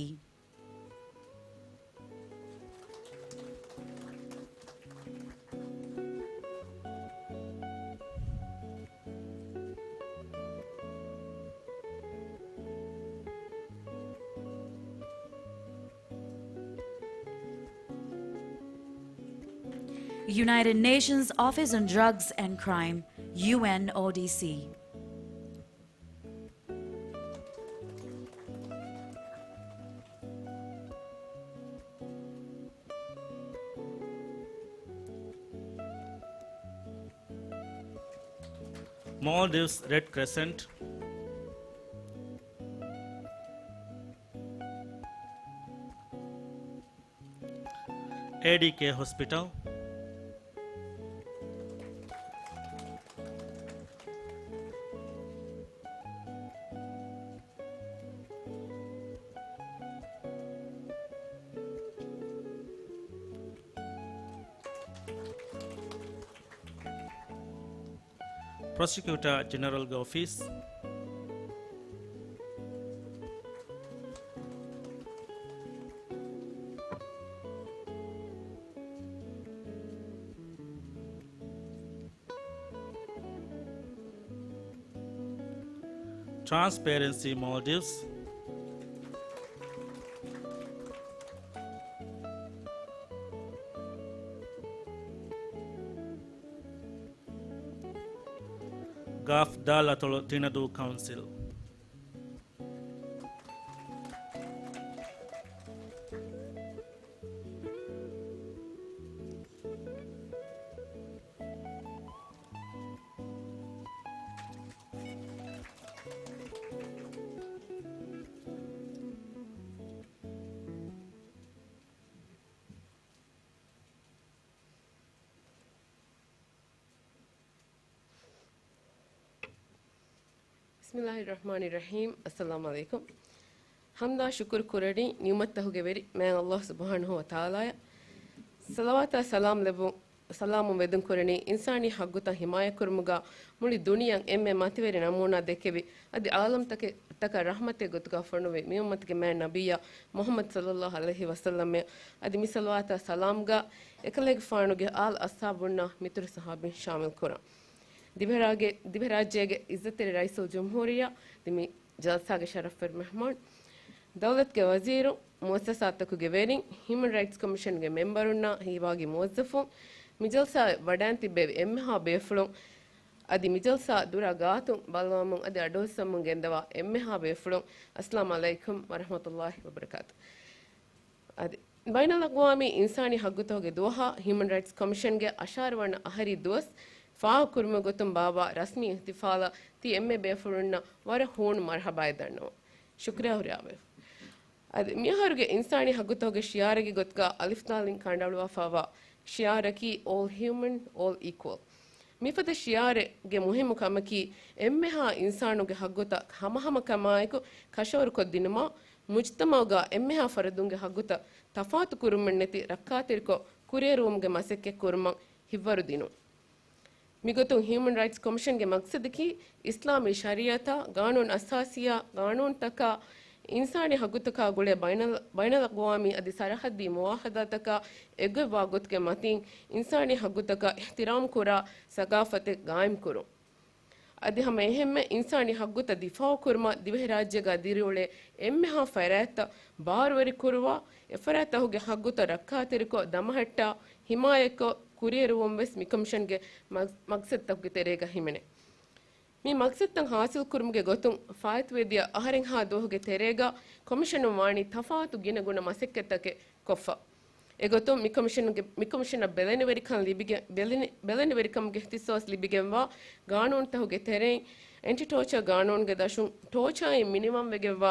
United Nations Office on Drugs and Crime, U N O D C. Maldives Red Crescent, A D K Hospital, ޕްރޮސިކިއުޓާ ޖެނެރަލްގެ އޮފީސް، ޓްރާންސްޕޭރެންސީ މޯލްޑިވްސް، ގާފް ދާލް އަތޮޅު ތިނަދޫ ކައުންސިލް. بسم الله الرحمن الرحيم. السلام عليكم. ޙަމްދާ ޝުކުރު ކުރަނީ ނިޢުމަތްތަކުގެ ވެރި މާތް ﷲ ސުބްޙާނަހޫ ވަތަޢާލާއަށް. ޞަލަވާތާ ސަލާމް ލެއްވުން، ސަލާމުން ވެދުން ކުރަނީ އިންސާނީ ޙައްޤުތައް ޙިމާޔަތް ކުރުމުގަ މުޅި ދުނިޔެއަށް އެންމެ މަތިވެރި ނަމޫނާ ދެކެވި، އަދި ޢާލަމްތަކަށް ރަޙްމަތެއް ގޮތުގަ ފޮނުވި މި އުއްމަތުގެ މާތް ނަބިއްޔާ މުޙައްމަދު ޞައްލައްލާހު ޢަލައިހި ވަސައްލަމަށް، އަދި މި ޞަލަވާތާ ސަލާމްގަ އެކަލޭގެފާނުގެ އާލް އަޞްޙާބުންނާ މިތުރު ޞަޙާބީން ޝާމިލް ކުރަން. ދިވެހިރާއްޖޭގެ، ދިވެހިރާއްޖޭގެ ޢިއްޒަތްތެރި ރައީސުލްޖުމްހޫރިއްޔާ، އަދި މި ޖަލްސާގެ ޝަރަފްވެރި މެހްމާން، ދައުލަތުގެ ވަޒީރު، މުއައްސަސާތަކުގެ ވެރިން، ހިއުމަން ރައިޓްސް ކޮމިޝަންގެ މެމްބަރުންނާ ހީވާގި މުވައްޒަފުން، މި ޖަލްސާއަށް ވަޑައިން ތިއްބެވި އެންމެހާ ބޭފުޅުން، އަދި މި ޖަލްސާ ދުރާ ގާތުން ބައްލަވަމުން އަދި އަޑުއައްސަމުން ގެންދަވާ އެންމެހާ ބޭފުޅުން، އައްސަލާމް ޢަލައިކުމް ވަރަޙްމަތުﷲ ވަބަރަކާތު. އަދި ބައިނަލްއަގްވާމީ އިންސާނީ ޙައްޤުތަކުގެ ދުވަހާ ހިއުމަން ރައިޓްސް ކޮމިޝަންގެ އަށާރަ ވަނަ އަހަރީ ދުވަސް ފާހަގަކުރުމުގެ ގޮތުން ބާއްވާ ރަސްމީ އިޙްތިފާލަށް ތި އެންމެ ބޭފުޅުންނަށް ވަރަށް ހޫނު މަރުޙަބާއެއް ދަންނަވަން. ޝުކުރިއްޔާ ހުރިހާ ބޭފުޅުން. އަދި މިއަހަރުގެ އިންސާނީ ޙައްޤުތަކުގެ ޝިޢާރެއްގެ ގޮތުގަ އަލިފް ދާލިން ކަނޑައަޅުވާފައިވާ ޝިޢާރަކީ All Human, All Equal. މިފަދަ ޝިޢާރެއްގެ މުހިއްމު ކަމަކީ، އެންމެހާ އިންސާނުގެ ޙައްޤުތައް ހަމަހަމަކަމާއެކު ކަށަވަރުކޮށްދިނުމާ، މުޖްތަމަޢުގަ އެންމެހާ ފަރުދުންގެ ޙައްޤުތައް ތަފާތުކުރުމެއްނެތި ރައްކާތެރިކޮށް ކުރިއެރުވުމުގެ މަސައްކަތް ކުރުމަށް ހިތްވަރު ދިނުން. މިގޮތުން ހިއުމަން ރައިޓްސް ކޮމިޝަންގެ މަޤްޞަދަކީ، އިސްލާމީ ޝަރީޢަތާ، ޤާނޫނު އަސާސީއާ، ޤާނޫނުތަކާ، އިންސާނީ ޙައްޤުތަކާ ގުޅޭ ބައިނަލް، ބައިނަލްއަގްވާމީ އަދި ސަރަޙައްދީ މުޢާހަދާތަކާ އެއްގޮތްވާ ގޮތުގެ މަތީން، އިންސާނީ ޙައްޤުތަކަށް އިޙްތިރާމް ކުރާ ސަޤާފަތެއް ޤާއިމް ކުރުން. އަދި ހަމަ އެހެންމެ އިންސާނީ ޙައްޤުތައް ދިފާޢު ކުރުމަށް ދިވެހިރާއްޖޭގަ ދިރިއުޅޭ އެންމެހާ ފަރާތްތައް ބާރުވެރި ކުރުވާ، އެފަރާތްތަކުގެ ޙައްޤުތައް ރައްކާތެރިކޮށް، ދަމަހައްޓާ، ޙިމާޔަތްކޮށް، ކުރިއެރުވުން ވެސް މިކޮމިޝަންގެ މަގް، މަގްސަދުތަކުގެ ތެރޭގަ ހިމެނޭ. މި މަގްސަދުތައް ޙާޞިލްކުރުމުގެ ގޮތުން ފާއިތުވެދިޔަ އަހަރެއްހާ ދުވަހުގެ ތެރޭގަ ކޮމިޝަނުން ވާނީ ތަފާތު ގިނަގުނަ މަސައްކަތްތަކެއް ކޮށްފަ. އެގޮތުން މިކޮމިޝަނުގެ، މިކޮމިޝަނަށް ބެލެނިވެރިކަން ލިބިގެ، ބެލެނި، ބެލެނިވެރިކަމުގެ އިހްތިސޯސް ލިބިގެންވާ ގާނޫނުތަކުގެ ތެރެއިން، އެންޓި ޓޯޗާ ގާނޫނުގެ ދަށުން ޓޯޗާއިން މިނިވަންވެގެންވާ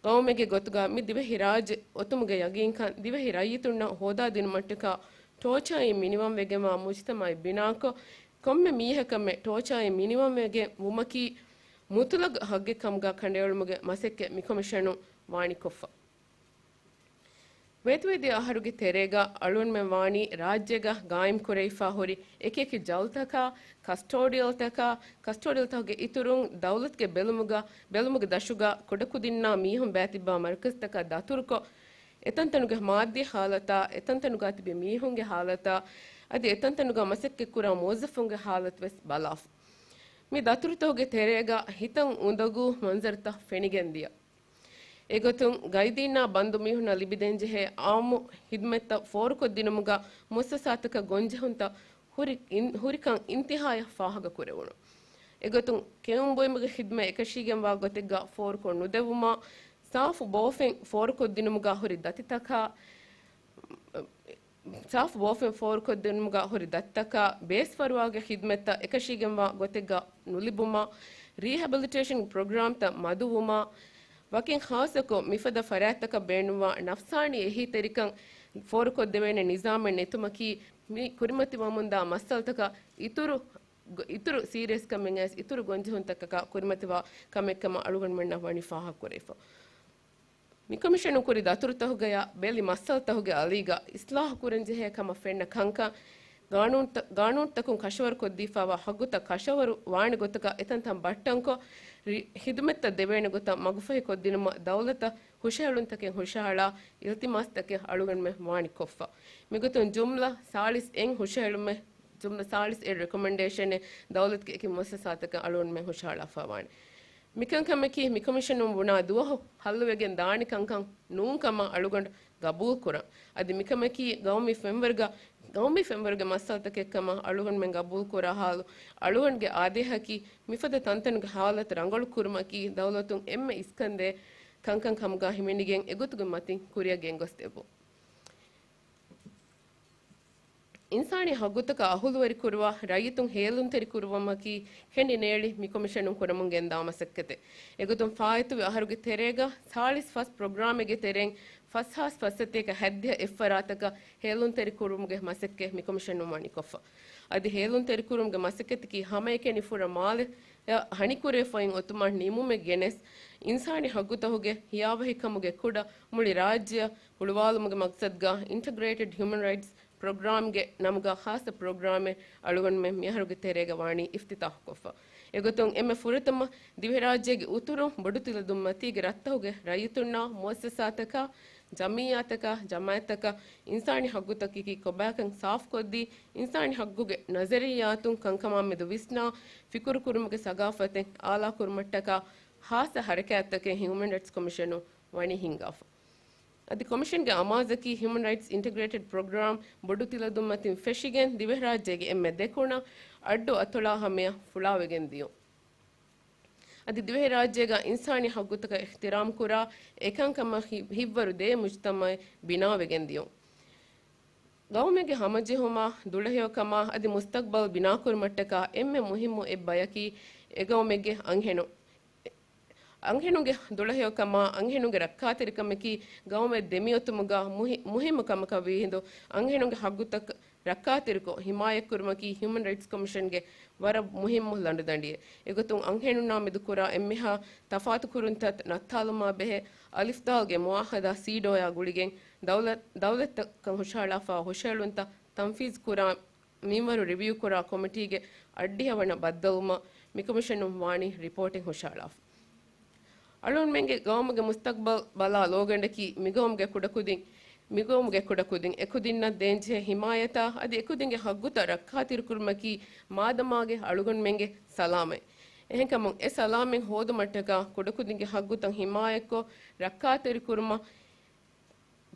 ގައުމެއްގެ ގޮތުގަ މި ދިވެހިރާއްޖެ އޮތުމުގެ ޔަގީންކަން ދިވެހި ރައްޔިތުންނަށް ހޯދާދިނުމަށްޓަކާ ޓޯޗާއިން މިނިވަންވެގެންވާ މުޖްތަމަޢެއް ބިނާކޮށް، ކޮންމެ މީހަކަށްމެ ޓޯޗާއިން މިނިވަންވެގެން ވުމަކީ މުތުލަގު ޙައްޤެއް ކަމުގަ ކަނޑައެޅުމުގެ މަސައްކަތް މިކޮމިޝަނުން ވާނީ ކޮށްފަ. ވޭތުވެދިޔަ އަހަރުގެ ތެރޭގަ އަޅުގަނޑުމެން ވާނީ ރާއްޖޭގަ ގާއިމް ކުރެވިފަ ހުރި އެކިއެކި ޖައުލްތަކާ، ކަސްޓޯޑިއަލްތަކާ، ކަސްޓޯޑިއަލްތަކުގެ އިތުރުން ދައުލަތުގެ ބެލުމުގަ، ބެލުމުގެ ދަށުގަ ކުޑަކުދިންނާ މީހުން ބައިތިއްބާ މަރުކަޒުތަކަށް ދަތުރުކޮށް، އެތަންތަނުގެ މާއްދީ ޙާލަތާ، އެތަންތަނުގަ ތިބި މީހުންގެ ޙާލަތާ، އަދި އެތަންތަނުގަ މަސައްކަތްކުރާ މުވައްޒަފުންގެ ޙާލަތު ވެސް ބަލާފަ. މި ދަތުރުތަކުގެ ތެރޭގަ ހިތަށް އުނދަގޫ މަންޒަރުތައް ފެނިގެންދިޔަ. އެގޮތުން ގައިދީންނާ ބަންދު މީހުންނަށް ލިބިދޭންޖެހޭ އާއްމު ހިދުމަތްތައް ފޯރުކޮށްދިނުމުގަ މުއައްސަސާތަކަށް ގޮންޖެހުންތައް ހުރި، އިން، ހުރިކަން އިންތިހާޔަށް ފާހަގަކުރެވުނު. އެގޮތުން ކެއުން ބުއިމުގެ ޚިދުމަތް އެކަށީގެންވާ ގޮތެއްގަ ފޯރުކޮށް ނުދެވުމާ، ސާފު ބޯފެން ފޯރުކޮށްދިނުމުގަ ހުރި ދަތިތަކާ، ސާފު ބޯފެން ފޯރުކޮށްދިނުމުގަ ހުރި ދަތިތަކާ، ބޭސްފަރުވާގެ ޚިދުމަތްތައް އެކަށީގެންވާ ގޮތެއްގަ ނުލިބުމާ، ރީހެބިލިޓޭޝަން ޕްރޮގްރާމްތައް މަދުވުމާ، ވަކިން ޚާއްޞަކޮށް މިފަދަ ފަރާތްތަކަށް ބޭނުންވާ ނަފްސާނީ އެހީތެރިކަން ފޯރުކޮށްދެވޭނެ ނިޒާމެއް ނެތުމަކީ، މި ކުރިމަތިވަމުންދާ މައްސަލަތަކަށް އިތުރު، އިތުރު ސީރިއަސްކަމެއް އައިސް އިތުރު ގޮންޖެހުންތަކަކާ ކުރިމަތިވާ ކަމެއްކަމަށް އަޅުގަނޑުމެންނަށް ވަނީ ފާހަގަކުރެވިފަ. މިކޮމިޝަނުން ކުރި ދަތުރުތަކުގަޔާ ބެލި މައްސަލަތަކުގެ އަލީގަ އިސްލާހު ކުރަންޖެހޭ ކަމަށް ފެންނަ ކަންކަން، ގާނޫނުތަ، ގާނޫނުތަކުން ކަށަވަރުކޮށްދީފައިވާ ހައްގުތައް ކަށަވަރު ވާނެ ގޮތަކަށް އެތަންތަން ބައްޓަންކޮށް، ރި، ޚިދުމަތްތައް ދެވޭނެ ގޮތަށް މަގުފަހިކޮށްދިނުމަށް ދައުލަތަށް ހުށަހެޅުންތަކެއް ހުށަހަޅާ އިލްތިމާސްތަކެއް އަޅުގަނޑުމެން ވާނީ ކޮށްފަ. މިގޮތުން ޖުމްލަ ސާޅީސް އެއް ހުށަހެޅުމެއް، ޖުމްލަ ސާޅީސް އެއް ރެކޮމެންޑޭޝަނެއް ދައުލަތުގެ އެކި މުއައްސަސާތަކަށް އަޅުގަނޑުމެން ހުށަހަޅާފަ ވާނެ. މިކަންކަމަކީ، މިކޮމިޝަނުން ބުނާ ދުވަހު ހައްލުވެގެން ދާނެ ކަންކަން ނޫން ކަމަށް އަޅުގަނޑު ގަބޫލުކުރަން. އަދި މިކަމަކީ ގައުމީ ފެންވަރުގަ، ގައުމީ ފެންވަރުގެ މައްސަލަތަކެއް ކަމަށް އަޅުގަނޑުމެން ގަބޫލުކުރާ ހާލު، އަޅުގަނޑުގެ އާދޭހަކީ މިފަދަ ތަންތަނުގެ ހާލަތު ރަނގަޅު ކުރުމަކީ ދައުލަތުން އެންމެ އިސްކަންދޭ ކަންކަން ކަމުގަ ހިމެނިގެން އެގޮތުގެ މަތިން ކުރިއަށް ގެންގޮސްދެއްވުން. އިންސާނީ ހައްގުތަކަށް އަހުލުވެރިކުރުވާ ރައްޔިތުން ހޭލުންތެރިކުރުވުމަކީ ކެނޑި ނޭޅި މިކޮމިޝަނުން ކުރަމުން ގެންދާ މަސައްކަތެއް. އެގޮތުން ފާއިތުވި އަހަރުގެ ތެރޭގަ ސާޅީސް ފަސް ޕްރޮގްރާމެއްގެ ތެރެއިން ފަސް ހާސް ފަސްސަތޭކަ ހައްދިހަ އެއްފަރާތަކަށް ހޭލުންތެރިކުރުމުގެ މަސައްކަތް މިކޮމިޝަނުން ވަނީ ކޮށްފަ. އަދި ހޭލުންތެރިކުރުމުގެ މަސައްކަތަކީ ހަމައެކަނި ފުރަ މާލެއަށް ހަނިކުރެވިފައި އޮތުމަށް ނިމުމެއް ގެނެސް، އިންސާނީ ހައްގުތަކުގެ ހިޔާވަހިކަމުގެ ކުޑަ މުޅި ރާއްޖެއަށް ހުޅުވާލުމުގެ މަގްސަދުގަ އިންޓަގްރޭޓެޑް ހިއުމަން ރައިޓްސް ޕްރޮގްރާމްގެ ނަމުގަ ޚާއްޞަ ޕްރޮގްރާމެއް އަޅުގަނޑުމެން މިއަހަރުގެ ތެރޭގަ ވާނީ އިފްތިތާޙުކޮށްފަ. އެގޮތުން އެންމެ ފުރަތަމަ ދިވެހިރާއްޖޭގެ އުތުރުން ބޮޑުތިލަދުންމަތީގެ ރަށްތަކުގެ ރައްޔިތުންނާ މުއައްސަސާތަކާ، ޖަމިއްޔާތަކާ، ޖަމާއަތްތަކަށް އިންސާނީ ހައްގުތަކަކީ ކޮބާކަން ސާފުކޮށްދީ، އިންސާނީ ހައްގުގެ ނަޒަރިއްޔާތުން ކަންކަމާމެދު ވިސްނާ، ފިކުރުކުރުމުގެ ސަގާފަތެއް އާލާކުރުމަށްޓަކާ ޚާއްޞަ ހަރަކާތްތަކެއް ހިއުމަން ރައިޓްސް ކޮމިޝަނުން ވަނީ ހިންގާފަ. އަދި ކޮމިޝަންގެ އަމާޒަކީ ހިއުމަން ރައިޓްސް އިންޓަގްރޭޓެޑް ޕްރޮގްރާމް ބޮޑުތިލަދުންމަތިން ފެށިގެން ދިވެހިރާއްޖޭގެ އެންމެ ދެކުނަ އައްޑު އަތޮޅާ ހަމަޔަށް ފުޅާވެގެން ދިޔުން. އަދި ދިވެހިރާއްޖޭގަ އިންސާނީ ހައްގުތަކަށް އިޙްތިރާމް ކުރާ، އެކަންކަމަށް ހި-، ހިތްވަރު ދޭ މުޖްތަމަޢެއް ބިނާވެގެން ދިޔުން. ގައުމެއްގެ ހަމަޖެހުމާ، ދުޅަހެޔޮކަމާ އަދި މުސްތަޤްބަލް ބިނާކުރުމަށްޓަކާ އެންމެ މުހިއްމު އެއް ބަޔަކީ އެގައުމެއްގެ އަންހެނުން. އަންހެނުންގެ ދުޅަހެޔޮކަމާ، އަންހެނުންގެ ރައްކާތެރިކަމަކީ ގައުމެއް ދެމިއޮތުމުގަ މުހި-، މުހިއްމު ކަމަކަށް ވީހިނދު، އަންހެނުންގެ ހައްގުތައް ރައްކާތެރިކޮށް، ހިމާޔަތްކުރުމަކީ ހިއުމަން ރައިޓްސް ކޮމިޝަންގެ ވަރަށް މުހިއްމު ލަނޑުދަނޑިއެއް. އެގޮތުން އަންހެނުންނާ މެދު ކުރާ އެންމެހާ ތަފާތުކުރުންތައް ނައްތާލުމާ ބެހޭ، އަލިފްދާލްގެ މުޢާހަދާ ސީޑޯއާ ގުޅިގެން ދައުލަ-، ދައުލަތަކަށް ހުށަހަޅާފަ ހުށަހެޅުންތައް ތަންފީޒު ކުރާ މިންވަރު ރިވިއު ކުރާ ކޮމިޓީގެ އަށްޑިހަ ވަނަ ބައްދަލުވުމަށް މިކޮމިޝަނުން ވާނީ ރިޕޯޓެއް ހުށަހަޅާފަ. އަޅުގަނޑުމެންގެ ގައުމުގެ މުސްތަޤްބަލް ބަލާ ލޯގަނޑަކީ މިގައުމުގެ ކުޑަކުދިން، މިގައުމުގެ ކުޑަކުދިން އެކުދިންނަށް ދޭންޖެހޭ ހިމާޔަތާ އަދި އެކުދިންގެ ހައްގުތައް ރައްކާތެރިކުރުމަކީ މާދަމާގެ އަޅުގަނޑުމެންގެ ސަލާމަތް. އެހެންކަމުން އެ ސަލާމަތް ހޯދުމަށްޓަކާ ކުޑަކުދިންގެ ހައްގުތައް ހިމާޔަތްކޮށް ރައްކާތެރިކުރުމަށް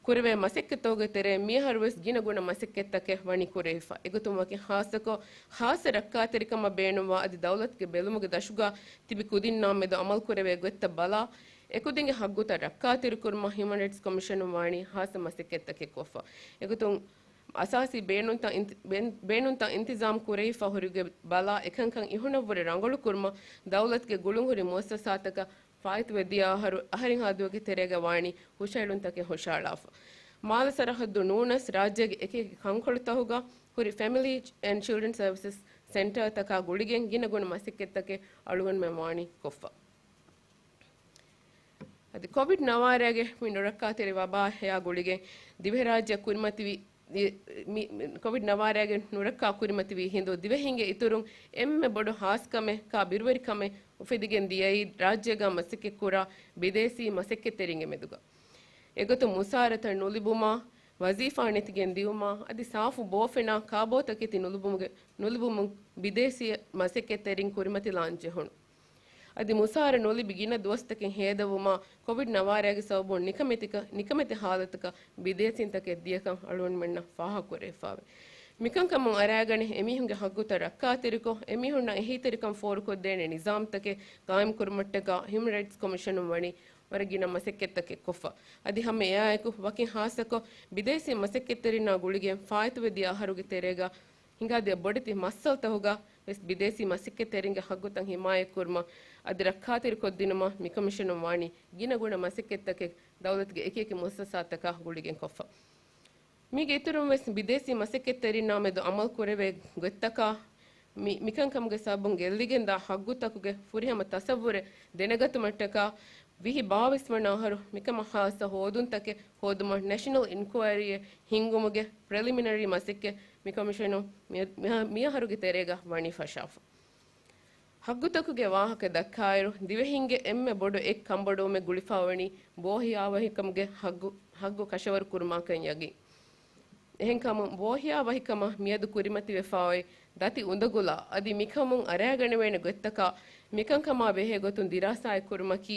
ކުރެވޭ މަސައްކަތްތަކުގެ ތެރޭ މިއަހަރުވެސް ގިނަ ގުނަ މަސައްކަތްތަކެއް ވަނީ ކުރެވިފަ. އެގޮތުން ވަކި ޚާއްޞަކޮށް، ޚާއްޞަ ރައްކާތެރިކަމަށް ބޭނުންވާ އަދި ދައުލަތުގެ ބެލުމުގެ ދަށުގަ ތިބި ކުދިންނާ މެދު އަމަލު ކުރެވޭ ގޮތްތައް ބަލާ، އެކުދިންގެ ހައްގުތައް ރައްކާތެރިކުރުމަށް ހިއުމަން ރައިޓްސް ކޮމިޝަނުން ވާނީ ޚާއްޞަ މަސައްކަތްތަކެއް ކޮށްފަ. އެގޮތުން އަސާސީ ބޭނުންތައް އިންތި-، ބޭން-، ބޭނުންތައް އިންތިޒާމް ކުރެވިފަ ހުރިގޮތް ބަލާ، އެކަންކަން އިހުނަށްވުރެ ރަނގަޅުކުރުމަށް ދައުލަތުގެ ގުޅުންހުރި މުއައްސަސާތަކަށް ފާއިތުވެ ދިޔަ އަހަރު، އަހަރެން ހާދަވަގެ ތެރޭގަ ވާނީ ހުށަހެޅުންތަކެއް ހުށަހަޅާފަ. މާލެ ސަރަހައްދު ނޫނަސް ރާއްޖޭގެ އެކި އެކި ކަންކޮޅުތަކުގަ ހުރި ފެމިލީ އެންޑް ޗިލްޑްރަން ސަރވިސަސް ސެންޓަރތަކާ ގުޅިގެން ގިނަ ގުނަ މަސައްކަތްތަކެއް އަޅުގަނޑުމެން ވާނީ ކޮށްފަ. އަދި ކޮވިޑް ނަވާރައިގެ މި ނުރައްކާތެރި ވަބާއާ ގުޅިގެން ދިވެހިރާއްޖެ ކުރިމަތިވި، މި، މި، ކޮވިޑް ނަވާރައިގެ ނުރައްކާ ކުރިމަތިވީ ހިނދު ދިވެހިންގެ އިތުރުން އެންމެ ބޮޑު ހާސްކަމެއް ކާ ބިރުވެރިކަމެއް އުފެދިގެން ދިޔައީ ރާއްޖޭގަ މަސައްކަތްކުރާ ބިދޭސީ މަސައްކަތްތެރިންގެ މެދުގަ. އެގޮތުން މުސާރަތައް ނުލިބުމާ، ވަޒީފާ ނެތިގެން ދިއުމާ، އަދި ސާފު ބޯފެނާ ކާބޯތަކެތި ނުލިބުމުގެ، ނުލިބުމުން ބިދޭސީ މަސައްކަތްތެރިން ކުރިމަތިލާން ޖެހުނު. އަދި މުސާރަ ނުލިބި ގިނަ ދުވަސްތަކެއް ހޭދަވުމާ، ކޮވިޑް ނަވާރައިގެ ސަބަބުން ނިކަމެތިކަ-، ނިކަމެތި ހާލަތަކަށް ބިދޭސީންތަކެއް ދިޔަކަން އަޅުގަނޑުމެންނަށް ފާހަގަކުރެވިފައެވެ. މިކަންކަމުން އަރާގަނެ، އެމީހުންގެ ހައްގުތައް ރައްކާތެރިކޮށް، އެމީހުންނަށް އެހީތެރިކަން ފޯރުކޮށްދޭނެ ނިޒާމްތަކެއް ގާއިމްކުރުމަށްޓަކާ ހިއުމަން ރައިޓްސް ކޮމިޝަނުން ވަނީ ވަރަށް ގިނަ މަސައްކަތްތަކެއް ކޮށްފަ. އަދި ހަމަ އެއާއެކު، ވަކިން ހާއްސަކޮށް، ބިދޭސީ މަސައްކަތްތެރިންނާ ގުޅިގެން ފާއިތުވެ ދިޔަ އަހަރުގެ ތެރޭގަ ހިނގާދިޔަ ބޮޑެތި މައްސަލަތަކުގަ ވެސް ބިދޭސީ މަސައްކަތްތެރިންގެ ހައްގުތައް ހިމާޔަތްކުރުމަށް އަދި ރައްކާތެރިކޮށްދިނުމަށް މިކޮމިޝަނުން ވާނީ ގިނަ ގުނަ މަސައްކަތްތަކެއް ދައުލަތުގެ އެކިއެކި މުއައްސަސާތަކާ ގުޅިގެން ކޮށްފަ. މީގެ އިތުރުން ވެސް ބިދޭސީ މަސައްކަތްތެރިންނާ މެދު އަމަލު ކުރެވޭ ގޮތްތަކާ، މި-، މިކަންކަމުގެ ސަބަބުން ގެއްލިގެންދާ ހައްގުތަކުގެ ފުރިހަމަ ތަސައްވުރެއް ދެނެގަތުމަށްޓަކާ، ވިހި ބާވީސް ވަނަ އަހަރު މިކަމަށް ހާއްސަ ހޯދުންތަކެއް ހޯދުމަށް ނެޝަނަލް އިންކުއަރީއެއް ހިންގުމުގެ ޕްރެލިމިނަރީ މަސައްކަތް މި ކޮމިޝަނުން މި-، މި-، މިއަހަރުގެ ތެރޭގަ ވަނީ ފަށާފަ. ހައްގުތަކުގެ ވާހަކަ ދައްކާއިރު، ދިވެހިންގެ އެންމެ ބޮޑު އެއް ކަންބޮޑުވުމެއް ގުޅިފަ ވަނީ ބޯހިޔާވަހިކަމުގެ ހައްގު، ހައްގު ކަށަވަރު ކުރުމާކަން ޔަގީން. އެހެންކަމުން، ބޯހިޔާވަހިކަމަށް މިއަދު ކުރިމަތިވެފައި ދަތި އުނދަގުލާ އަދި މިކަމުން އަރާގަނެވޭނެ ގޮތްތަކާ، މިކަންކަމާ ބެހޭ ގޮތުން ދިރާސާއެއް ކުރުމަކީ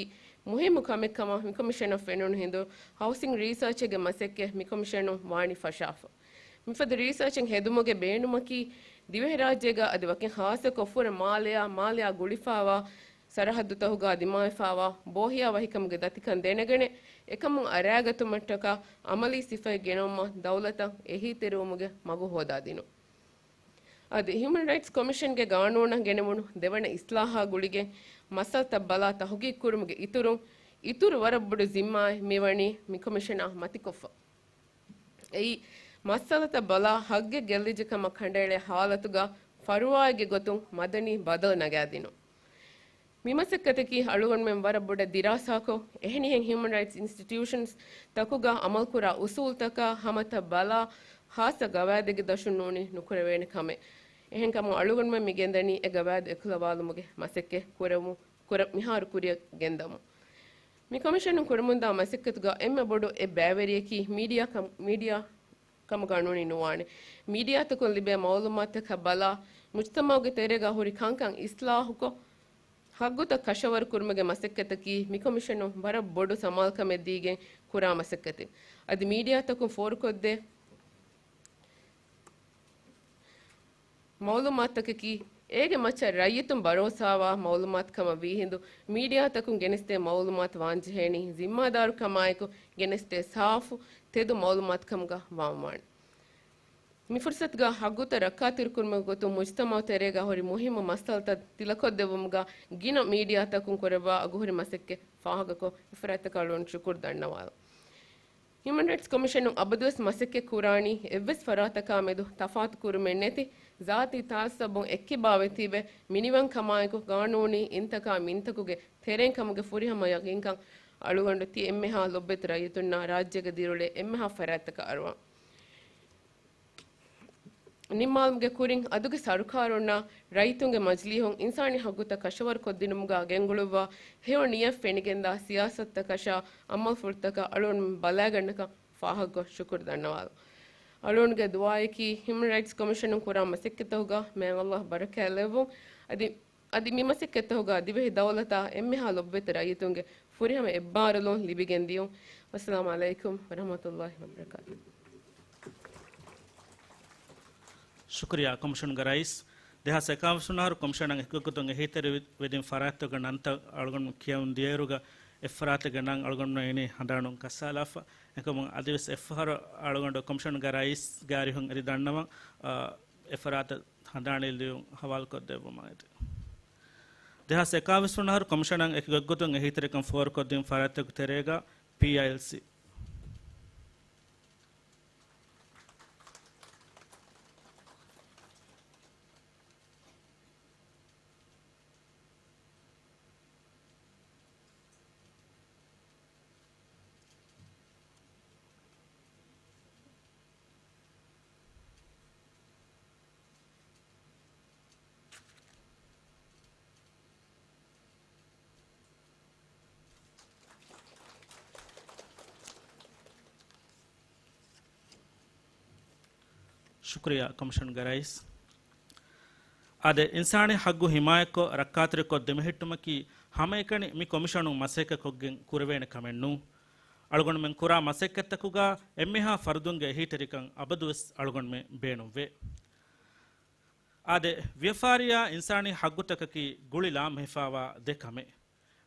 މުހިއްމު ކަމެއްކަމަށް މިކޮމިޝަނަށް ފެނުނު ހިނދު، ހައުސިން ރީސާޗެއްގެ މަސައްކަތް މިކޮމިޝަނުން ވާނީ ފަށާފަ. މިފަދަ ރީސާޗެއް ހެދުމުގެ ބޭނުމަކީ، ދިވެހިރާއްޖޭގަ އަދި ވަކިން ހާއްސަކޮށް ފުރަ މާލެއާ، މާލެއާ ގުޅިފައިވާ ސަރަހައްދުތަކުގަ ދިމާވެފައިވާ ބޯހިޔާ ވަހިކަމުގެ ދަތިކަން ދެނެގަނެ، އެކަމުން އަރާގަތުމަށްޓަކާ އަމަލީ ސިފައެއް ގެނައުމަށް ދައުލަތަށް އެހީތެރިވުމުގެ މަގު ހޯދާދިނުން. އަދި ހިއުމަން ރައިޓްސް ކޮމިޝަންގެ ގާނޫނަށް ގެނެވުނު ދެވަނަ އިސްލާހާ ގުޅިގެން މައްސަލަތައް ބަލާ ތަހުގީގު ކުރުމުގެ އިތުރުން، އިތުރު ވަރަށް ބޮޑު ޒިންމާއެއް މިވަނީ މި ކޮމިޝަނާ މަތިކޮށްފަ. އެއީ، މައްސަލަތައް ބަލާ ހައްގެއް ގެއްލިއްޖެ ކަމަށް ކަނޑައެޅޭ ހާލަތުގަ ފަރުވާއެއްގެ ގޮތުން މަދަނީ ބަދަލު ނަގާދިނުން. މި މަސައްކަތަކީ އަޅުގަނޑުމެން ވަރަށް ބޮޑަށް ދިރާސާކޮށް، އެހެނިހެން ހިއުމަން ރައިޓްސް އިންސްޓިޓިއުޝަންސް ތަކުގަ އަމަލުކުރާ އުސޫލުތަކާ ހަމަތައް ބަލާ، ޚާއްސަ ގަވާއިދެއްގެ ދަށުން ނޫނީ ނުކުރެވޭނެ ކަމެއް. އެހެންކަމުން އަޅުގަނޑުމެން މި ގެންދަނީ އެ ގަވާއިދު އެކުލަވާލުމުގެ މަސައްކަތް ކުރަމު، ކުރަ، މިހާރު ކުރިއަށް ގެންދަމުން. މި ކޮމިޝަނުން ކުރަމުންދާ މަސައްކަތުގަ އެންމެ ބޮޑު އެއް ބައިވެރިޔަކީ މީޑިއާ ކަމް، މީޑިއާ ކަމުގަ ނޫނީ ނުވާނެ. މީޑިއާތަކުން ލިބޭ މައުލޫމާތުތަކަށް ބަލާ، މުޖްތަމަޢުގެ ތެރޭގަ ހުރި ކަންކަން އިސްލާހުކޮށް، ހައްގުތައް ކަށަވަރު ކުރުމުގެ މަސައްކަތަކީ މި ކޮމިޝަނުން ވަރަށް ބޮޑު ސަމާލުކަމެއް ދީގެން ކުރާ މަސައްކަތެއް. އަދި މީޑިއާތަކުން ފޯރުކޮށްދޭ މައުލޫމާތުތަކަކީ، އޭގެ މައްޗަށް ރައްޔިތުން ބަރޯސާވާ މައުލޫމާތު ކަމަށް ވީހިނދު، މީޑިއާތަކުން ގެނެސްދޭ މައުލޫމާތު ވާންޖެހޭނީ ޒިންމާދާރުކަމާއެކު ގެނެސްދޭ ސާފު، ތެދު މައުލޫމާތު ކަމުގަ ވާންވާނެ. މި ފުރުސަތުގަ ހައްގުތައް ރައްކާތެރިކުރުމުގެ ގޮތުން މުޖްތަމަޢު ތެރޭގަ ހުރި މުހިއްމު މައްސަލަތައް ތިލަކޮށްދެއްވުމުގަ ގިނަ މީޑިއާތަކުން ކުރައްވާ އަގުހުރި މަސައްކަތް ފާހަގަކޮށް، އެފަރާތަކަށް އަޅުގަނޑު ޝުކުރު ދަންނަވާލަން. ހިއުމަން ރައިޓްސް ކޮމިޝަނުން އަބަދުވެސް މަސައްކަތް ކުރާނީ އެއްވެސް ފަރާތަކާމެދު ތަފާތު ކުރުމެއް ނެތި، ޒާތީ ތަޢައްސަބުން އެއްކިބާވެ ތިބެ، މިނިވަންކަމާއެކު ގާނޫނީ އިންތަކާ މިންތަކުގެ ތެރެއިން ކަމުގެ ފުރިހަމަ ޔަގީންކަން އަޅުގަނޑު ތި އެންމެހާ ލޮބުވެތި ރައްޔިތުންނާ ރާއްޖޭގަ ދިރިއުޅޭ އެންމެހާ ފަރާތްތަކަށް އަރުވަން. ނިންމާލުމުގެ ކުރިން އަދުގެ ސަރުކާރުންނާ ރައްޔިތުންގެ މަޖިލީހުން އިންސާނީ ހައްގުތައް ކަށަވަރުކޮށްދިނުމުގަ ގެންގުޅުއްވާ ހެޔޮ ނިޔަތް ފެނިގެންދާ ސިޔާސަތުތަކަށާ އަމަލުފުޅުތަކަށް އަޅުގަނޑުމެން ބަލާގަންނަކަން ފާހަގަކޮށް ޝުކުރު ދަންނަވާލަން. އަޅުގަނޑުގެ ދުޢާއަކީ ހިއުމަން ރައިޓްސް ކޮމިޝަނުން ކުރާ މަސައްކަތްތަކުގަ މާތް ﷲ ބަރަކާތް ލެއްވުން. އަދި އަދި މި މަސައްކަތްތަކުގަ ދިވެހި ދައުލަތާ އެންމެހާ ލޮބުވެތި ރައްޔިތުންގެ ފުރިހަމަ އެއްބާރުލުން ލިބިގެން ދިޔުން. ވައްސަލާމު ޢަލައިކުމް ވަރަޙްމަތުﷲ ވަބަރަކާތުހު. ޝުކުރިއްޔާ ކޮމިޝަނުގެ ރައީސް. ދެހާސް އެކާވީސް ވަނަ އަހަރު ކޮމިޝަނަށް އެކިގޮތުން އެހީތެރިވެދިން ފަރާތްތަކުގެ ނަންތައް އަޅުގަނޑު ކިޔަވަން ދިޔައިރުގަ އެއްފަރާތެއްގެ ނަން އަޅުގަނޑު އިނީ ހަނދާނުން ކައްސާލާފަ. އެކަމުން އަދިވެސް އެއްފަހަރު އަޅުގަނޑު ކޮމިޝަނުގެ ރައީސްގެ އަރިހުން އެދި ދަންނަވަން، އާ، އެފަރާތަށް ހަނދާނީ ލިޔުން ހަވާލުކޮށްދެއްވުމަށް އެދި. ދެހާސް އެކާވީސް ވަނަ އަހަރު ކޮމިޝަނަށް އެކިގޮތްގޮތުން އެހީތެރިކަން ފޯރުކޮށްދިން ފަރާތްތަކުގެ ތެރޭގަ ޕީއައިއެލްސީ. ޝުކުރިއްޔާ ކޮމިޝަންގެ ރައީސް. އާދެ، އިންސާނީ ހައްގު ހިމާޔަތްކޮށް ރައްކާތެރިކޮށް ދެމެހެއްޓުމަކީ ހަމައެކަނި މި ކޮމިޝަނުން މަސައްކަތްކޮށްގެން ކުރެވޭނެ ކަމެއް ނޫން. އަޅުގަނޑުމެން ކުރާ މަސައްކަތްތަކުގަ އެންމެހާ ފަރުދުންގެ އެހީތެރިކަން އަބަދުވެސް އަޅުގަނޑުމެން ބޭނުންވޭ. އާދެ، ވިޔަފާރިއާ އިންސާނީ ހައްގުތަކަކީ ގުޅި ލާމެހިފާވާ ދެ ކަމެއް.